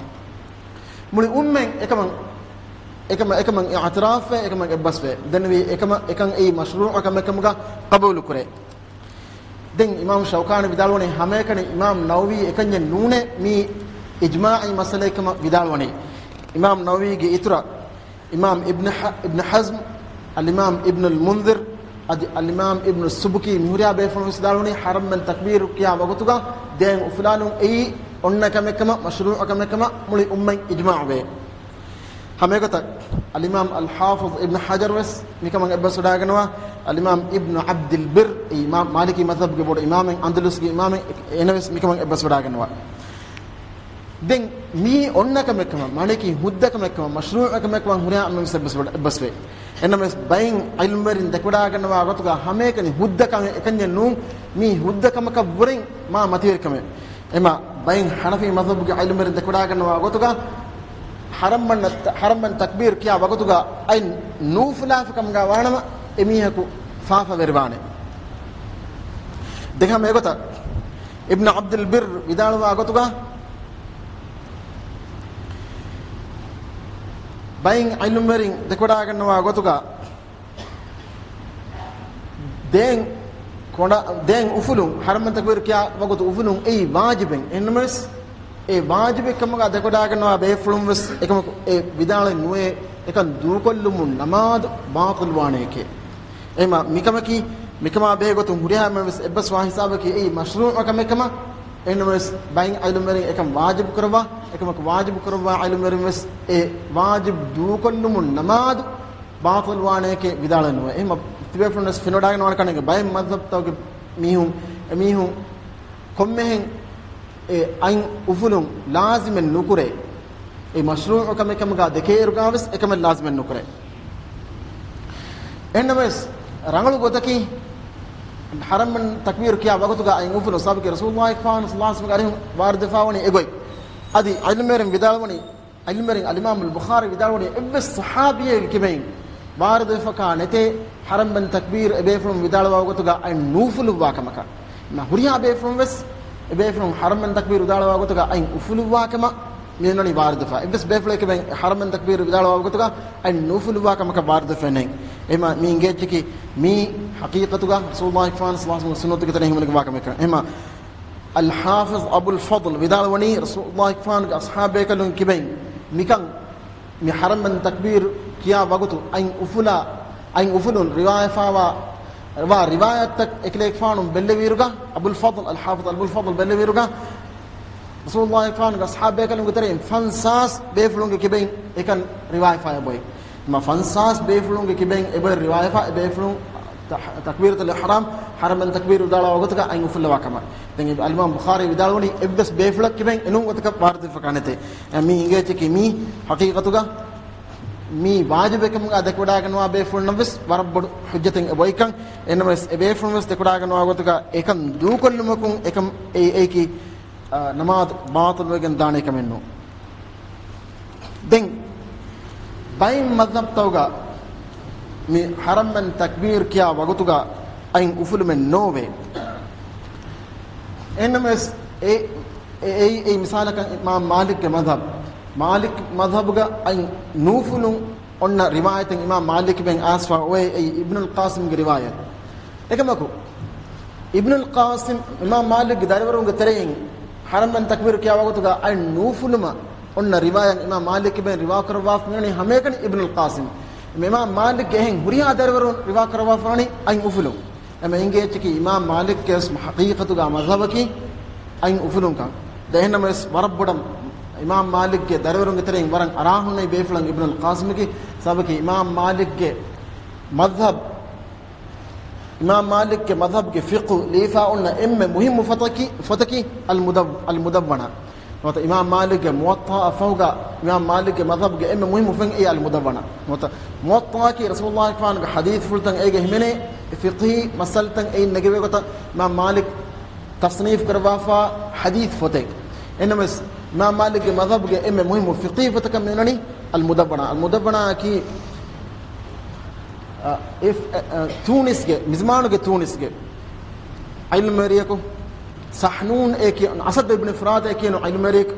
މުޅި އުއްމަތް އެކަމަށް، އެކަމަށް، އެކަމަށް އިޢުތިރާފްވެ، އެކަމަށް އެއްބަސްވެ ދެންނެވި އެކަމަށް، އެކަން އެއީ މަޝްރޫޢު ކަމެއްކަމުގަ ޤަބޫލުކުރޭ. ދެން އިމާމް ޝައުކާނީ ވިދާޅުވަނީ، ހަމައެކަނި އިމާމް ނަވަވީ އެކަންޏެއް ނޫނޭ، މީ އިޖްމާޢީ މައްސަލައެއްކަމަށް ވިދާޅުވަނީ. އިމާމް ނަވަވީގެ އިތުރަށް އިމާމް އިބްނު ޙަ-، އިބްނު ޙަޒްމް، އަލްއިމާމް އިބްނުލް މުންޛިރު، އަދި އަލްއިމާމް އިބްނު ސުބުކީ މިހުރިހާ ބޭފުޅުން ވެސް ވިދާޅުވަނީ، ޙަރަމްމަން ތަކްބީރު ކިޔާ ވަގުތުގަ ދެއަތް އުފުލާލުން އެއީ އޮންނަ ކަމެއްކަމަށް، މަޝްރޫޢު ކަމެއްކަމަށް މުޅި އުއްމަތް އިޖްމާޢުވޭ. ހަމައެގޮތަށް އަލްއިމާމް އަލްޙާފިޡް އިބްނު ޙަޖަރު ވެސް މިކަމަށް އެއްބަސްވެވަޑައިގަންނަވާ، އަލްއިމާމް އިބްނު ޢަބްދިލް ބިއްރު، އެ އިމާމް، މާލިކީ މަޛްހަބުގެ ބޮޑު އިމާމެއް، އަންދަލުސްގެ އިމާމެއް، އޭނަ ވެސް މިކަމަށް އެއްބަސްވެވަޑައިގަންނަވާ. ދެން މީ އޮންނަ ކަމެއްކަމަށް، މާނައަކީ ހުއްދަ ކަމެއްކަމަށް، މަޝްރޫޢު ކަމެއްކަމަށް ހުރިހާ އަމަލުން އެއްބަސް، އެއްބަސްވޭ. އެންނަމަވެސް ބައެއް ޢިލްމުވެރިން ދެކެވަޑައިގަންނަވާ ގޮތުގަ ހަމައެކަނި ހުއްދަ ކަމެއް އެކަންޏެއް ނޫން، މީ ހުއްދަ ކަމަކަށްވުރެން މާ މަތިވެރި ކަމެއް. އެމަ ބައެއް ޙަނަފީ މަޛްހަބުގެ ޢިލްމުވެރިން ދެކެވަޑައިގަންނަވާ ގޮތުގަ ޙަރަމްމަން، ޙަރަމްމަން ތަކްބީރު ކިޔާ ވަގުތުގަ އަތް ނޫފުލާފި ކަމުގަ ވާނަމަ އެމީހަކު ފާފަވެރިވާނެ. ދެން ހަމަ އެގޮތަށް އިބްނު ޢަބްދުލް ބިއްރު ވިދާޅުވާ ގޮތުގަ، ބައެއް ޢިލްމުވެރިން ދެކެވަޑައިގަންނަވާ ގޮތުގަ، ދޭން ކޮނޑ، ދޭން އުފުލުން، ޙަރަމަށް ތަކްބީރު ކިޔާ ވަގުތު އުފުލުން އެއީ ވާޖިބެއް. އެހެންނަމަވެސް، އެ ވާޖިބެއް ކަމުގަ ދެކެވަޑައިގަންނަވާ ބޭފުޅުން ވެސް އެކަމަކު އެ ވިދާޅެއް ނުވޭ، އެކަން ދޫކޮށްލުމުން ނަމާދު ބާޠިލް ވާނެއެކޭ. އެހެންމަ މިކަމަކީ، މިކަމާ ބެހޭގޮތުން ހުރިހާ އެންމެ ވެސް އެއްބަސްވާ ހިސާބަކީ އެއީ މަޝްރޫޢު ކަމެއް ކަމަށް. އެހެންނަމަވެސް، ބައެއް ޢިލްމުވެރިން އެކަން ވާޖިބު ކުރައްވާ، އެކަމަކު ވާޖިބު ކުރައްވާ ޢިލްމުވެރިން ވެސް އެ ވާޖިބު ދޫކޮށްލުމުން ނަމާދު ބާޠިލް ވާނެއެކޭ ވިދާޅެއް ނުވޭ. އެހެންމަ ތިބޭފުޅުން ވެސް ފެނިވަޑައިގަންނަވާނެ ކަން ބައެއް މަޛްހަބްތަކުގެ މީހުން، އެމީހުން ކޮންމެހެން އެ އަތް އުފުލުން ލާޒިމެއް ނުކުރޭ. އެ މަޝްރޫޢު ކަމެއް ކަމުގަ ދެކޭއިރުގަ ވެސް އެކަމެއް ލާޒިމެއް ނުކުރޭ. އެހެންނަމަވެސް، ރަނގަޅު ގޮތަކީ، ޙަރަމަށް ތަކްބީރު ކިޔާ ވަގުތުގަ އަތް އުފުލުން، ސަބަބަކީ ރަސޫލުﷲ ފާނު ޞައްލަﷲ ޢަލައިހި ވަސައްލަމަ ވާރިދުވެފާވަނީ އެގޮތް. އަދި ޢިލްމުވެރިން ވިދާޅުވަނީ، ޢިލްމުވެރިން އަލްއިމާމު އަލްބުޚާރީ ވިދާޅުވަނީ އެއްވެސް ޞަޙާބީއެއްގެ ކިބައިން ވާރިދުވެފަކާ ނެތޭ، ޙަރަމަށް ތަކްބީރު އެބޭފުޅުން ވިދާޅުވާ ގޮތުގަ އަތް ނުއުފުލުއްވާ ކަމަކަށް. މާ ހުރިހާ ބޭފުޅުން ވެސް އެބޭފުޅުން ޙަރަމަށް ތަކްބީރު ވިދާޅުވާ ގޮތުގަ އަތް އުފުލުއްވާ ކަމަށް މިއޮންނަނީ ވާރިދުވެފަ. އެއްވެސް ބޭފުޅެއްގެ ކިބައިން ޙަރަމަށް ތަކްބީރު ވިދާޅުވާ ގޮތުގަ އަތް ނުއުފުލުއްވާ ކަމަކަށް ވާރިދުވެފަ ނެތް. އެހެންމަ މި އިނގޭ އެއްޗަކީ މީ ޙަޤީޤަތުގަ ރަސޫލުﷲ ފާނު ޞައްލަﷲ ޢަލައިހި ވަސައްލަމަ ސުންނަތުގެ ތެރެއިން ހިމެނިގެންވާ ކަމެއް. އެހެންމަ އަލްޙާފިޡް އަބުލް ފަޟްލް ވިދާޅުވަނީ، ރަސޫލުﷲ ފާނުގެ އަޞްޙާބޭކަލުން ކިބައިން މިކަން، މި ޙަރަމަށް ތަކްބީރު ކިޔާ ވަގުތު އަތް އުފުލާ، އަތް އުފުލުން ރިވާޔަތްވާ، ވާ ރިވާޔަތްތައް އެކަލޭގެފާނު ބެއްލެވިއިރުގަ، އަބުލް ފަޟްލް، އަލްޙާފިޡް އަބުލް ފަޟްލް ބެއްލެވިއިރުގަ، ރަސޫލުﷲ ފާނުގެ އަޞްޙާބޭކަލުންގެ ތެރެއިން ފަންސާސް ބޭފުޅުންގެ ކިބައިން އެކަން ރިވާޔަތްވާ އެބޮތް. މަ ފަންސާސް ބޭފުޅުންގެ ކިބައިން އެބޮތް ރިވާޔަތްވާ، އެބޭފުޅުން ތަ-، ތަކްބީރަތުލް އިޙްރާމް، ޙަރަމަށް ތަކްބީރު ވިދާޅުވާ ގޮތުގަ އަތް އުފުއްލަވާ ކަމަށް. ދެން އަލްއިމާމް ބުޚާރީ ވިދާޅުވަނީ އެއްވެސް ބޭފުޅަކު ކިބައިން އެނޫން ގޮތަކަށް ވާރިދުވެފަކާ ނެތޭ. އެ މީ އިނގޭ އެއްޗަކީ މީ ޙަޤީޤަތުގަ މީ ވާޖިބެއް ކަމުގަ ދެކެވަޑައިގަންނަވާ ބޭފުޅުންނަށް ވެސް ވަރަށް ބޮޑު ޙުއްޖަތެއް އެބޮތްކަން. އެހެންނަމަވެސް އެ ބޭފުޅުން ވެސް ދެކެވަޑައިގަންނަވާ ގޮތުގަ އެކަން ދޫކޮށްލުމަކުން އެކަން އެ-، އެއީކީ، އާ، ނަމާދު ބާޠިލްވެގެން ދާނެ ކަމެއް ނޫން. ދެން ބައެއް މަޛްހަބްތަކުގަ މި ޙަރަމަށް ތަކްބީރު ކިޔާ ވަގުތުގަ އަތް އުފުލުމެއް ނޯވޭ. އެހެންނަމަވެސް އެ-، އެ-، އެއީ، އެއީ މިސާލަކަށް އިމާމް މާލިކްގެ މަޛްހަބް. މާލިކް މަޛްހަބުގަ އަތް ނުއުފުލުން އޮންނަ ރިވާޔަތެއް އިމާމް މާލިކް ކިބައިން އައިސްފަ އޮވޭ، އެއީ އިބްނުލް ޤާސިމްގެ ރިވާޔަތް. އެކަމަކު، އިބްނުލް ޤާސިމް އިމާމް މާލިކްގެ ދަރިވަރުންގެ ތެރެއިން ޙަރަމަށް ތަކްބީރު ކިޔާ ވަގުތުގަ އަތް ނުއުފުލުމަށް އޮންނަ ރިވާޔަތް އިމާމް މާލިކް ކިބައިން ރިވާކުރައްވާފަ މިވަނީ ހަމައެކަނި އިބްނުލް ޤާސިމް. އިމާމް މާލިކްގެ އެހެން ހުރިހާ ދަރިވަރުން ރިވާކުރައްވާފަ ވަނީ އަތް އުފުލުން. އެމަ އިނގޭ އެއްޗަކީ އިމާމް މާލިކްގެ ވެސް ޙަޤީޤަތުގަ މަޛްހަބަކީ އަތް އުފުލުންކަން. ދެން އެހެންނަމަވެސް ވަރަށް ބޮޑަށް އިމާމް މާލިކްގެ ދަރިވަރުންގެ ތެރެއިން ވަރަށް އަރާހުންނެވި ބޭފުޅަކު އިބްނުލް ޤާސިމްގެ. ސަބަބަކީ އިމާމް މާލިކްގެ މަޛްހަބް، އިމާމް މާލިކްގެ މަޛްހަބްގެ ފިޤުހު ލިޔެފަ އޮންނަ އެންމެ މުހިއްމު ފޮތަކީ، ފޮތަކީ އަލްމުދައް-، އަލްމުދައްވަނާ. ނުވަތަ އިމާމް މާލިކްގެ މުވައްޠާއަށް ފަހުގަ އިމާމް މާލިކްގެ މަޛްހަބްގެ އެންމެ މުހިއްމު ފޮތް އެއީ އަލްމުދައްވަނާ. ނުވަތަ މުވައްޠާއަކީ ރަސޫލުﷲ ފާނުގެ ޙަދީޘްފުޅުތައް އޭގަ ހިމެނޭ، ފިޤްހީ މައްސަލަތައް އެއިން ނެގެވޭ ގޮތަށް އިމާމް މާލިކް ތަޞްނީފް ކުރައްވާފާ ޙަދީޘް ފޮތެއް. އެހެންނަމަވެސް، އިމާމް މާލިކްގެ މަޛްހަބުގެ އެންމެ މުހިއްމު ފިޤްހީ ފޮތަކަށް މި އޮންނަނީ އަލްމުދައްވަނާ. އަލްމުދައްވަނާއަކީ، އަ، އެ، އެ، އެ، ތޫނިސްގެ، މިޒްމާނުގެ ތޫނިސްގެ ޢިލްމުވެރިޔަކު، ސަޙްނޫން އޭ ކިޔަން، އަސަދު އިބްނު ފުރާތް އޭ ކިޔަން ޢިލްމުވެރިޔަކު،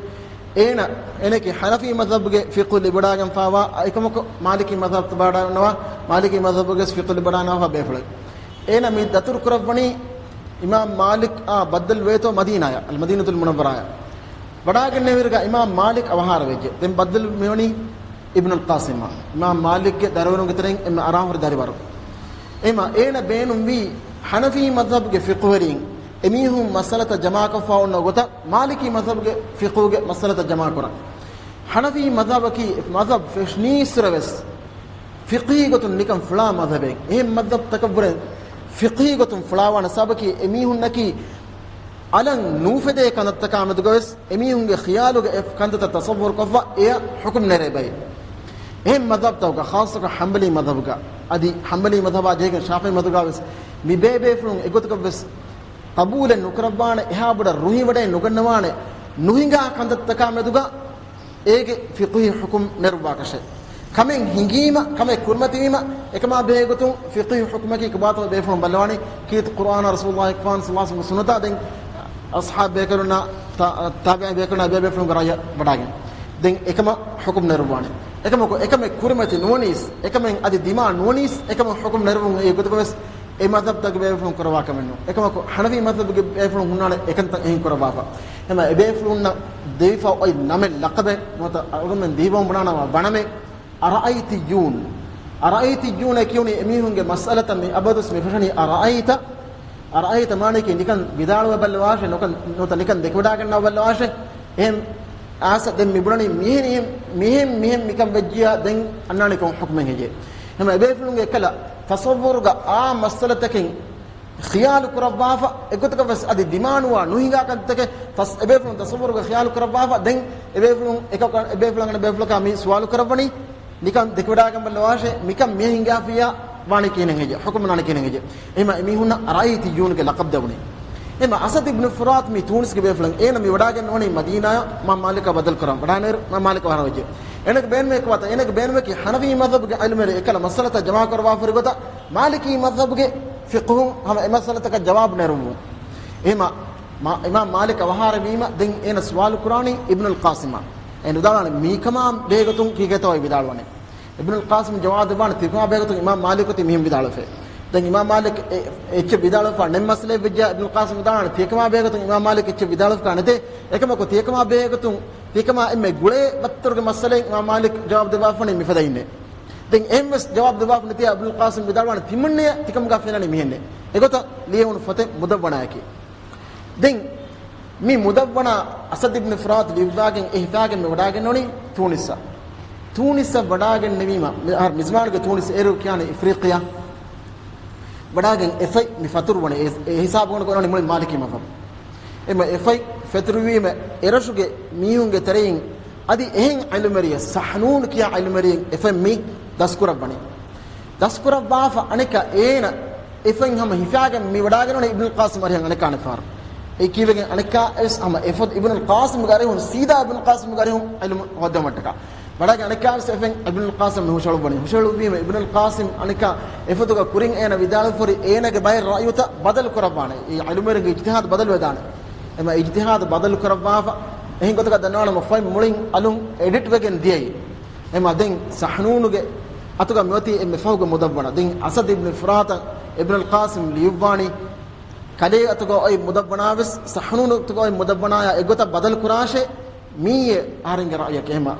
އޭނަ، އޭނައަކީ ޙަނަފީ މަޛްހަބުގެ ފިޤުހު ލިބިވަޑައިގެންފާވާ، އެކަމަކު މާލިކީ މަޛްހަބު ތިބާވަޑައިގަންނަވާ، މާލިކީ މަޛްހަބުގެ ފިޤުހު ލިބިވަޑައިގަންނަވާ ބޭފުޅެއް. އޭނަ މި ދަތުރު ކުރައްވަނީ އިމާމް މާލިކްއާ ބައްދަލު ވޭތޯ މަދީނާޔަށް، އަލްމަދީނަތުލް މުނައްވަރާޔަށް. ވަޑައިގެންނެވިއިރުގަ އިމާމް މާލިކް އަވަހާރަވެއްޖެ. ދެން ބައްދަލު މިވަނީ އިބްނުލް ޤާސިމްއާ. އިމާމް މާލިކްގެ ދަރިވަރުންގެ ތެރެއިން އެންމެ އަރާހުރި ދަރިވަރު. އެމަ އޭނަ ބޭނުންވީ ޙަނަފީ މަޛްހަބުގެ ފިޤުހުވެރިން އެމީހުން މައްސަލަތައް ޖަމާކޮށްފަ އޮންނަ ގޮތަށް މާލިކީ މަޛްހަބުގެ ފިޤުހުގެ މައްސަލަތައް ޖަމާކުރަން. ޙަނަފީ މަޛްހަބަކީ މަޛްހަބު ފެށުނީއްސުރެވެސް ފިޤްހީ ގޮތުން ނިކަން ފުޅާ މަޛްހަބެއް. އެހެން މަޛްހަބުތަކަށްވުރެ ފިޤްހީ ގޮތުން ފުޅާވާނެ ސަބަބަކީ އެމީހުންނަކީ އަލަށް ނޫފެދޭ ކަންތައްތަކާ މެދުގަވެސް އެމީހުންގެ ޚިޔާލުގަ އެ ކަންތައްތައް ތަޞައްވުރުކޮށްފަ އެޔަށް ޙުކުމް ނެރޭ ބައެއް. އެހެން މަޛްހަބުތަކުގަ ޚާއްޞަކޮށް ޙަންބަލީ މަޛްހަބުގަ އަދި ޙަންބަލީ މަޛްހަބާ ޖެހިގެން ޝާފިޢީ މަޛްހަބުގަވެސް މި ބޭބޭފުޅުން އެގޮތަކަށްވެސް ޤަބޫލެއް ނުކުރައްވާނެ، އެހާ ބޮޑަށް ރުހިވަޑައެއް ނުގަންނަވާނެ، ނުހިނގާ ކަންތައްތަކާ މެދުގަ އޭގެ ފިޤުހީ ޙުކުމް ނެރުއްވާކަށެއް. ކަމެއް ހިނގީމަ، ކަމެއް ކުރިމަތިވީމަ، އެކަމާ ބެހޭގޮތުން ފިޤުހީ ޙުކުމަކީ ކޮބާތޯ ބޭފުޅުން ބައްލަވާނީ ކީރިތި ޤުރުއާނާ ރަސޫލުﷲ ފާން ޞައްލަﷲ ޢަލައިހި ވަސައްލަމަ ސުންނަތާ. ދެން އަޞްޙާބު ބޭކަލުންނާ ތާ-، ތާބިޢީ ބޭކަލުންނާ އެބޭބޭފުޅުންގެ ރައްޔަށް ވަޑާގެން. ދެން އެކަމަށް ޙުކުމް ނެރުއްވާނެ. އެކަމަކު އެކަމެއް ކުރިމަތި ނުވަނީސް، އެކަމެއް އަދި ދިމާ ނުވަނީސް، އެކަމަށް ޙުކުމް ނެރުވުން އެއީ އެގޮތަކަށް ވެސް އެ މަޛްހަބުތަކުގެ ބޭފުޅުން ކުރައްވާ ކަމެއް ނޫން. އެކަމަކު ޙަނަފީ މަޛްހަބުގެ ބޭފުޅުން ހުންނާނެ އެކަންތައް އެހެން ކުރައްވާފަ. އެމަ އެބޭފުޅުންނަށް ދެވިފަ އޮތް ނަމެއް ލަޤަބެއް ނުވަތަ އަޅުގަނޑުމެން ދީފަވަން ބުނާނަމަ ބަނަމެއް އަރައައިތިއްޔޫން. އަރައައިތިއްޔޫން އެ ކިޔުނީ އެމީހުންގެ މައްސަލަތައް މި އަބަދުސް މި ފެށަނީ އަރައައިތަ، އަރައައިތަ މާނައަކީ ނިކަން ވިދާޅުވެ ބައްލަވާށޭ، ނުކަން، ނުވަތަ ނިކަން ދެކެވަޑާގަންނަވަ ބައްލަވާށޭ. އެހެން އާސަ ދެން މި ބުނަނީ މިހެން، މިހެން، މިހެން މިކަން ވެއްޖިޔާ ދެން އަންނާނީ ކޮން ޙުކުމެއް ހެއްޔޭ؟ އެމަ އެބޭފުޅުންގެ އެކަލަ ތަޞައްވުރުގަ އާ މައްސަލަތަކެއް ޚިޔާލު ކުރައްވާފަ، އެގޮތަކަށް ވެސް އަދި ދިމާނުވާ ނުހިނގާ ކަންތަކެއް ތަސް-، އެބޭފުޅުން ތަޞައްވުރުގަ ޚިޔާލު ކުރައްވާފަ، ދެން އެބޭފުޅުން އެކަކަށް، އެބޭފުޅުން އަނެއް ބޭފުޅަކާ މި ސުވާލު ކުރައްވަނީ، ނިކަން ދެކެވަޑާގެން ބައްލަވާށޭ، މިކަން މިހެން ހިނގާފިއްޔާ ވާނީ ކިހިނެއް ހެއްޔޭ؟ ޙުކުމް ނާނީ ކިހިނެއް ހެއްޔޭ؟ އެމަ އެމީހުންނަށް އަރައައިތިއްޔޫނުގެ ލަޤަބް ދެވުނީ. އެމަ އަސަދު އިބްނު ފުރާތު މި ތޫނިސްގެ ބޭފުޅެއް. އޭނަ މި ވަޑާގެން ނުވަނީ މަދީނާއަށް އިމާމް މާލިކާ ބަދަލު ކުރަން. ވަޑާނޭރު އިމާމް މާލިކް ވަހަރަށް ވެއްޖެ. އޭނަގެ ބޭނުމެއް ކޮބާތަ؟ އޭނަގެ ބޭނުމަކީ ޙަނަފީ މަޛްހަބުގެ ޢިލްމުވެރިން އެކަލަ މައްސަލަތައް ޖަމާކުރައްވާފަ ހުރި ގޮތަށް މާލިކީ މަޛްހަބުގެ ފިޤުހުން ހަމަ އެ މައްސަލަތަކަށް ޖަވާބު ނެރުއްވުން. އެހެމަ މާ-، އިމާމް މާލިކް ވަހާރެވީމަ ދެން އޭނަ ސުވާލު ކުރާނީ އިބްނުލް ޤާސިމަށް. އޭނަ ވިދާޅުވާނެ މީކަމާ ބެހޭގޮތުން ކީކޭތޯ އެ ވިދާޅުވަނީ. އިބްނުލް ޤާސިމް ޖަވާބު ދެއްވާނެ ތިކަމާ ބެހޭގޮތުން އިމާމް މާލިކް އޮތީ މިހެން ވިދާޅުވެފަ. ދެން އިމާމް މާލިކް އެ-، އެއްޗެއް ވިދާޅުވެފަ ނެތް މައްސަލައެއް ވެއްޖާ އިބްނުލް ޤާސިމް ވިދާޅުވާނެ ތިކަމާ ބެހޭގޮތުން އިމާމް މާލިކް އެއްޗެއް ވިދާޅުވެފަ ނެތޭ. އެކަމަކު ތިކަމާ ބެހޭގޮތުން ތިކަމާ އެންމެ ގުޅޭ ވައްތަރުގެ މައްސަލައެއް އިމާމް މާލިކް ޖަވާބު ދެއްވާފަ ވަނީ މިފަދައިންނޭ. ދެން އެހެން ވެސް ޖަވާބު ދެއްވާފަ ނެތިޔާ އިބްނުލް ޤާސިމް ވިދާޅުވާނެ ތިމަންނެޔަށް ތިކަމުގަ ފެންނަނީ މިހެންނޭ. އެގޮތަށް ލިޔެވުނު ފޮތެއް މުދައްވަނާއަކީ. ދެން މި މުދައްވަނާ އަސަދު އިބްނު ފުރާތު ލިޔުއްވާގެން އެ ހިފާގެން މި ވަޑާގެންނެވުނީ ތޫނިސްއަށް. ތޫނިސްއަށް ވަޑާގެންނެވީމަ، މި-، އަހަރު މިޒްމާނުގެ ތޫނިސް އޭރު ކިޔާނީ އިފްރީޤިޔާ. ވަޑާގެން އެފައި މި ފަތުރުވަނީ އެ، އެ ހިސާބުގަ އޮންނަނީ މުޅިން މާލިކީ މަޛްހަބު. އެމަ އެފައި ފެތުރުވީމަ އެރަށުގެ މީހުންގެ ތެރެއިން އަދި އެހެން ޢިލްމުވެރިއެއް ސަޙްނޫނު ކިޔާ ޢިލްމުވެރިއެއް އެފައި މި ދަސްކުރައްވަނީ. ދަސްކުރައްވާފަ އަނެއްކާ އޭނަ އެފައިން ހަމަ ހިފާގެން މި ވަޑާގެން އިބްނުލް ޤާސިމް އަރިހަށް އަނެއްކާ އަނެއްފަހަރު. އެ ކީވެގެން އަނެއްކާ އެސް ހަމަ އެފަދު އިބްނުލް ޤާސިމްގެ އަރިހުން ސީދާ އިބްނުލް ޤާސިމްގެ އަރިހުން ޢިލްމު ހޯއްދަވުމަށްޓަކާ. ވަޑާގެން އަނެއްކާވެސް އެފައިން އިބްނުލް ޤާސިމް މި ހުށަހެޅުއްވަނީ. ހުށަހެޅުއްވީމަ އިބްނުލް ޤާސިމް އަނެއްކާ އެފަދުގަ ކުރިން އޭނަ ވިދާޅުވެފަ ހުރި އޭނަގެ ބައެއް ރައުޔުތައް ބަދަލު ކުރައްވާނެ. އެ ޢިލްމުވެރިންގެ އިޖްތިހާދު ބަދަލުވެދާނެ. އެމަ އިޖްތިހާދު ބަދަލު ކުރައްވާފަ އެހެން ގޮތަކަށް ދަންނަވާނަމަ ފައިން މުޅިން އަލުން އެޑިޓް ވެގެން ދިޔައީ. އެމަ ދެން ސަޙްނޫނުގެ އަތުގަ މިއޮތީ އެންމެ ފަހުގެ މުދައްވަނާ. ދެން އަސަދު އިބްނު ފުރާތަށް އިބްނުލް ޤާސިމް ލިޔުއްވާނީ ކަލޭ އަތުގަ އޮތް މުދައްވަނާވެސް ސަޙްނޫނު އަތުގަ އޮތް މުދައްވަނާޔާ އެގޮތަށް ބަދަލު ކުރާށޭ. މިއީ އަހަރެންގެ ރައުޔަކީ. އެހެމަ،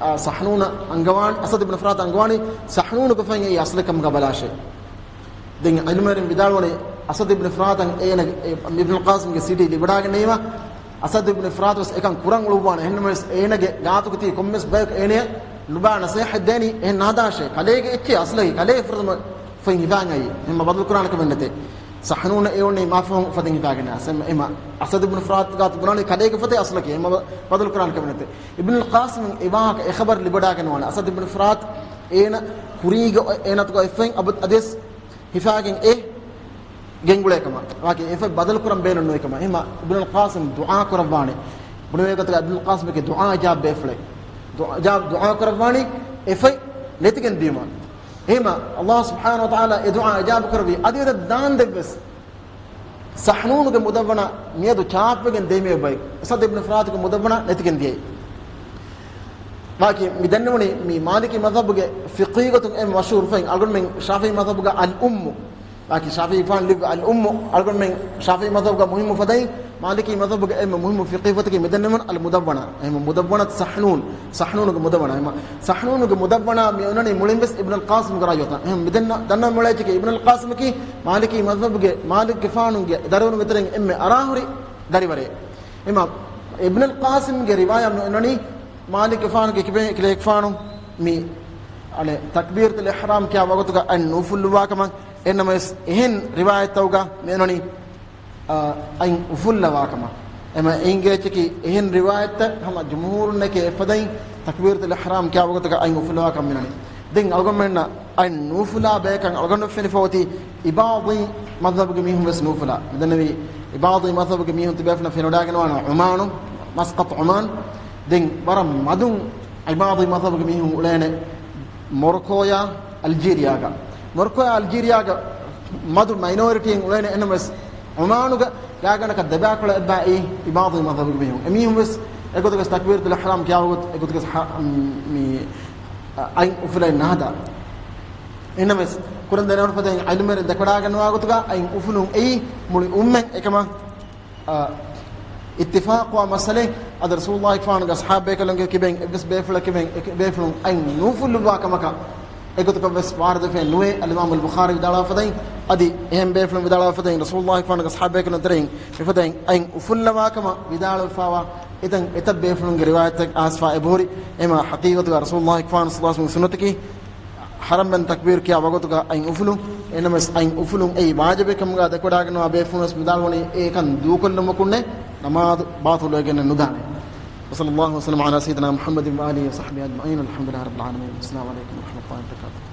އާ، ސަޙްނޫނަށް އަންގަވާން، އަސަދު އިބްނު ފުރާތަށް އަންގަވާނީ ސަޙްނޫނުގެ ފައިން އެއީ އަސްލެއް ކަމުގަ ބަލާށޭ. ދެން ޢިލްމުވެރިން ވިދާޅުވަނީ އަސަދު އިބްނު ފުރާތަށް އޭނަ، އެ، އިބްނުލް ޤާސިމްގެ ސީޑީ ލިބިވަޑާގެންނެވީމަ، އަސަދު އިބްނު ފުރާތު ވެސް އެކަން ކުރަން އުޅުއްވާނެ. އެހެންނަމަވެސް އޭނަގެ ގާތުގަ ތިބި ކޮންމެސް ބަޔަކު އޭނަޔަށް ނުބާ ނަސޭހަތް ދޭނީ އެހެން ނަހަދާށޭ. ކަލޭގެ އެއްޗެއް އަސްލަކީ ކަލޭގެ ފުރަތަމަ ފައިން ހިފާން އައީ. އެހެންމަ ބަދަލު ކުރާނެ ކަމެއް ނެތޭ. ސަޙްނޫނަށް އެ އޮންނީ މާ ފަހުން އުފަތިން ހިފާގެން. އެހެންމަ އަސަދު އިބްނު ފުރާތު ގާތު ބުނާނީ ކަލޭގެ ފޮތެއް އަސްލަކީ. އެހެންމަ ބަ-، ބަދަލު ކުރާނެ ކަމެއް ނެތޭ. އިބްނުލް ޤާސިމް އެ ވާހަކަ އެ ޚަބަރު ލިބިވަޑާގެން ނުވާނެ. އަސަދު އިބްނު ފުރާތު އޭނަ ކުރީގަ އޭނަތުގަ އެފައިން އަބަދު އަދިވެސް ހިފާގެން އެ ގެންގުޅޭ ކަމަށް. ވާކި އެފައި ބަދަލު ކުރަން ބޭނުން ނުވި ކަމަށް. އެހެންމަ އިބްނުލް ޤާސިމް ދުޢާ ކުރައްވާނެ. ބުނެވޭ ގޮތަކަށް އިބްނުލް ޤާސިމްގެ ދުޢާ އިޖާބަ ބޭފުޅެއް. ދުޢާ އިޖާބަ، ދުޢާ ކުރައްވާނީ އެފައި ނެތިގެން ދިޔުމަށް. އެހެންމަ ﷲ ސުބްޙާނަހޫ ވަތަޢާލާ އެ ދުޢާ އިޖާބަ ކުރެއްވި. އަދިވެސް ދާންދެއްވެސް ސަޙްނޫނުގެ މުދައްވަނާ މިއަދު ޗާޕްވެގެން ދޭ މިއޮތް ބައެއް. އަސަދު އިބްނު ފުރާތުގެ މުދައްވަނާ ނެތިގެން ދިޔައީ. ވާކި މި ދެންނެވުނީ މި މާލިކީ މަޛްހަބުގެ ފިޤުހީ ގޮތުން އެންމެ މަޝްހޫރު ފައިން. އަޅުގަނޑުމެން ޝާފިޢީ މަޛްހަބުގަ އަލް އުއްމު. ވާކި ޝާފިޢީ ފާން ލިޔުއްވި އަލް އުއްމު. އަޅުގަނޑުމެން ޝާފިޢީ މަޛްހަބުގަ މުހިއްމު ފަދައިން، މާލިކީ މަޛްހަބުގެ އެންމެ މުހިއްމު ފިޤުހީ ފޮތަކީ މި ދެންނެވުނު އަލް މުދައްވަނާ. އެހެން މުދައްވަނާ ސަޙްނޫން، ސަޙްނޫނުގެ މުދައްވަނާ. އެހެން ސަޙްނޫނުގެ މުދައްވަނާ މި އޮންނަނީ މުޅިން ވެސް އިބްނުލް ޤާސިމްގެ ރައުޔަތަށް. އެހެން މި ދެންނަ-، ދަންނަވަން އުޅޭއްޗަކީ އިބްނުލް ޤާސިމަކީ މާލިކީ މަޛްހަބުގެ މާލިކްގެފާނުގެ ދަރިވަރުންގެ ތެރެއިން އެންމެ އަރާހުރި ދަރިވަރެއް. އެމަ އިބްނުލް ޤާސިމްގެ ރިވާޔަތް މި އޮންނަނީ މާލިކްގެފާނުގެ ކިބައިން އެކިލެގެފާނު މި އަނެއް ތަކްބީރަތުލް އިޙްރާމް ކިޔާ ވަގުތުގަ އަތް ނުފުއްލުއްވާ ކަމަށް. އެހެންނަމަވެސް އެހެން ރިވާޔަތްތަކުގަ މި އޮންނަނީ، އަ، އަތް އުފުއްލަވާ ކަމަށް. އެމަ އެނގޭ އެއްޗަކީ އެހެން ރިވާޔަތްތައް ހަމަ ޖުމްހޫރުންނެކޭ އެފަދައިން ތަކްބީރަތުލް އިޙްރާމް ކިޔާ ވަގުތުގަ އަތް އުފުއްލަވާ ކަމަށް މި އޮންނަނީ. ދެން އަޅުގަނޑުމެންނަށް އަތް ނުފުއްލާ ބަޔަކަށް އަޅުގަނޑު ފެނިފަ އޮތީ އިބާޟީ މަޛްހަބުގެ މީހުން ވެސް ނުފުއްލާ. މިދެންނެވީ އިބާޟީ މަޛްހަބުގެ މީހުން ތިބޭފުޅުން ފެނިވަޑާގެންވާނެ ޢުމާނު، މަސްޤަޠު ޢުމާން. ދެން ވަރަށް މަދުން އިބާޟީ މަޛްހަބުގެ މީހުން އުޅޭނެ މޮރޮކޯޔާ އަލްޖީރިޔާގަ. މޮރޮކޯޔާ އަލްޖީރިޔާގަ މަދު މައިނޯރިޓީއިން އުޅޭނެ. އެހެންނަމަވެސް ޢުމާނުގަ ގާތްގަނޑަކަށް ދެބައިކުޅަ އެއްބައި އިބާދީ މަޒްހަބުގެ މީހުން. އެމީހުން ވެސް އެގޮތުގަސް ތަކްބީރަތުލް އިޙްރާމް ކިޔާ ވަގުތު އެގޮތުގަސް ހަ-، މި، އަ، އަތް އުފުލައެއް ނަހަދާ. އެހެންނަމަވެސް، ކުރަން ދެނެވުނު ފަދައިން ޢިލްމުވެރިން ދެކޮޑާގަންނަވާ ގޮތުގަ އަތް އުފުލުން އެއީ މުޅި އުއްމަތް އެކަމަށް، އަ، އިއްތިފާޤުވާ މައްސަލައެއް. އަދި ރަސޫލުﷲ ގެފާނުގެ އަޞްޙާބޭކަލުންގެ ކިބައިން އެއްވެސް ބޭފުޅަކު ކިބައިން އެކި ބޭފުޅުން އަތް ނުއުފުއްލުއްވާ ކަމަކަށް އެގޮތަކަށް ވެސް ވާރިދުވެފައެއް ނުވޭ. އަލްއިމާމު އަލްބުޚާރީ ވިދާޅުވާ ފަދައިން، އަދި އެހެން ބޭފުޅުން ވިދާޅުވާ ފަދައިން، ރަސޫލުﷲ ގެފާނުގެ އަޞްޙާބޭކަލުން ތެރެއިން މިފަދައިން އަތް އުފުއްލަވާ ކަމަށް ވިދާޅުވެފަވާ އެތަން އެތައް ބޭފުޅުންގެ ރިވާޔަތްތައް އައިސްފާ އެބަހުރި. އެމާ ޙަޤީޤަތުގަ ރަސޫލުﷲ ގެފާނު ޞައްލަﷲ ޢަލައިހި ވަސައްލަމަ ސުންނަތަކީ، ޙަރަމް ބަން ތަކްބީރު ކިޔާ ވަގުތުގަ އަތް އުފުލުން. އެހެންނަމަވެސް އަތް އުފުލުން އެއީ ވާޖިބެއް ކަމުގަ ދެކޮޑާގަންނަވާ ބޭފުޅުން ވެސް ވިދާޅުވަނީ އެކަން ދޫކޮށްލުމަކުންނޭ ނަމާދު ބާޠިލުވެގެން ނުދާނެ. وصلى الله وسلم على سيدنا محمد وآله وصحبه أجمعين. الحمد لله رب العالمين. السلام عليكم ورحمة الله وبركاته.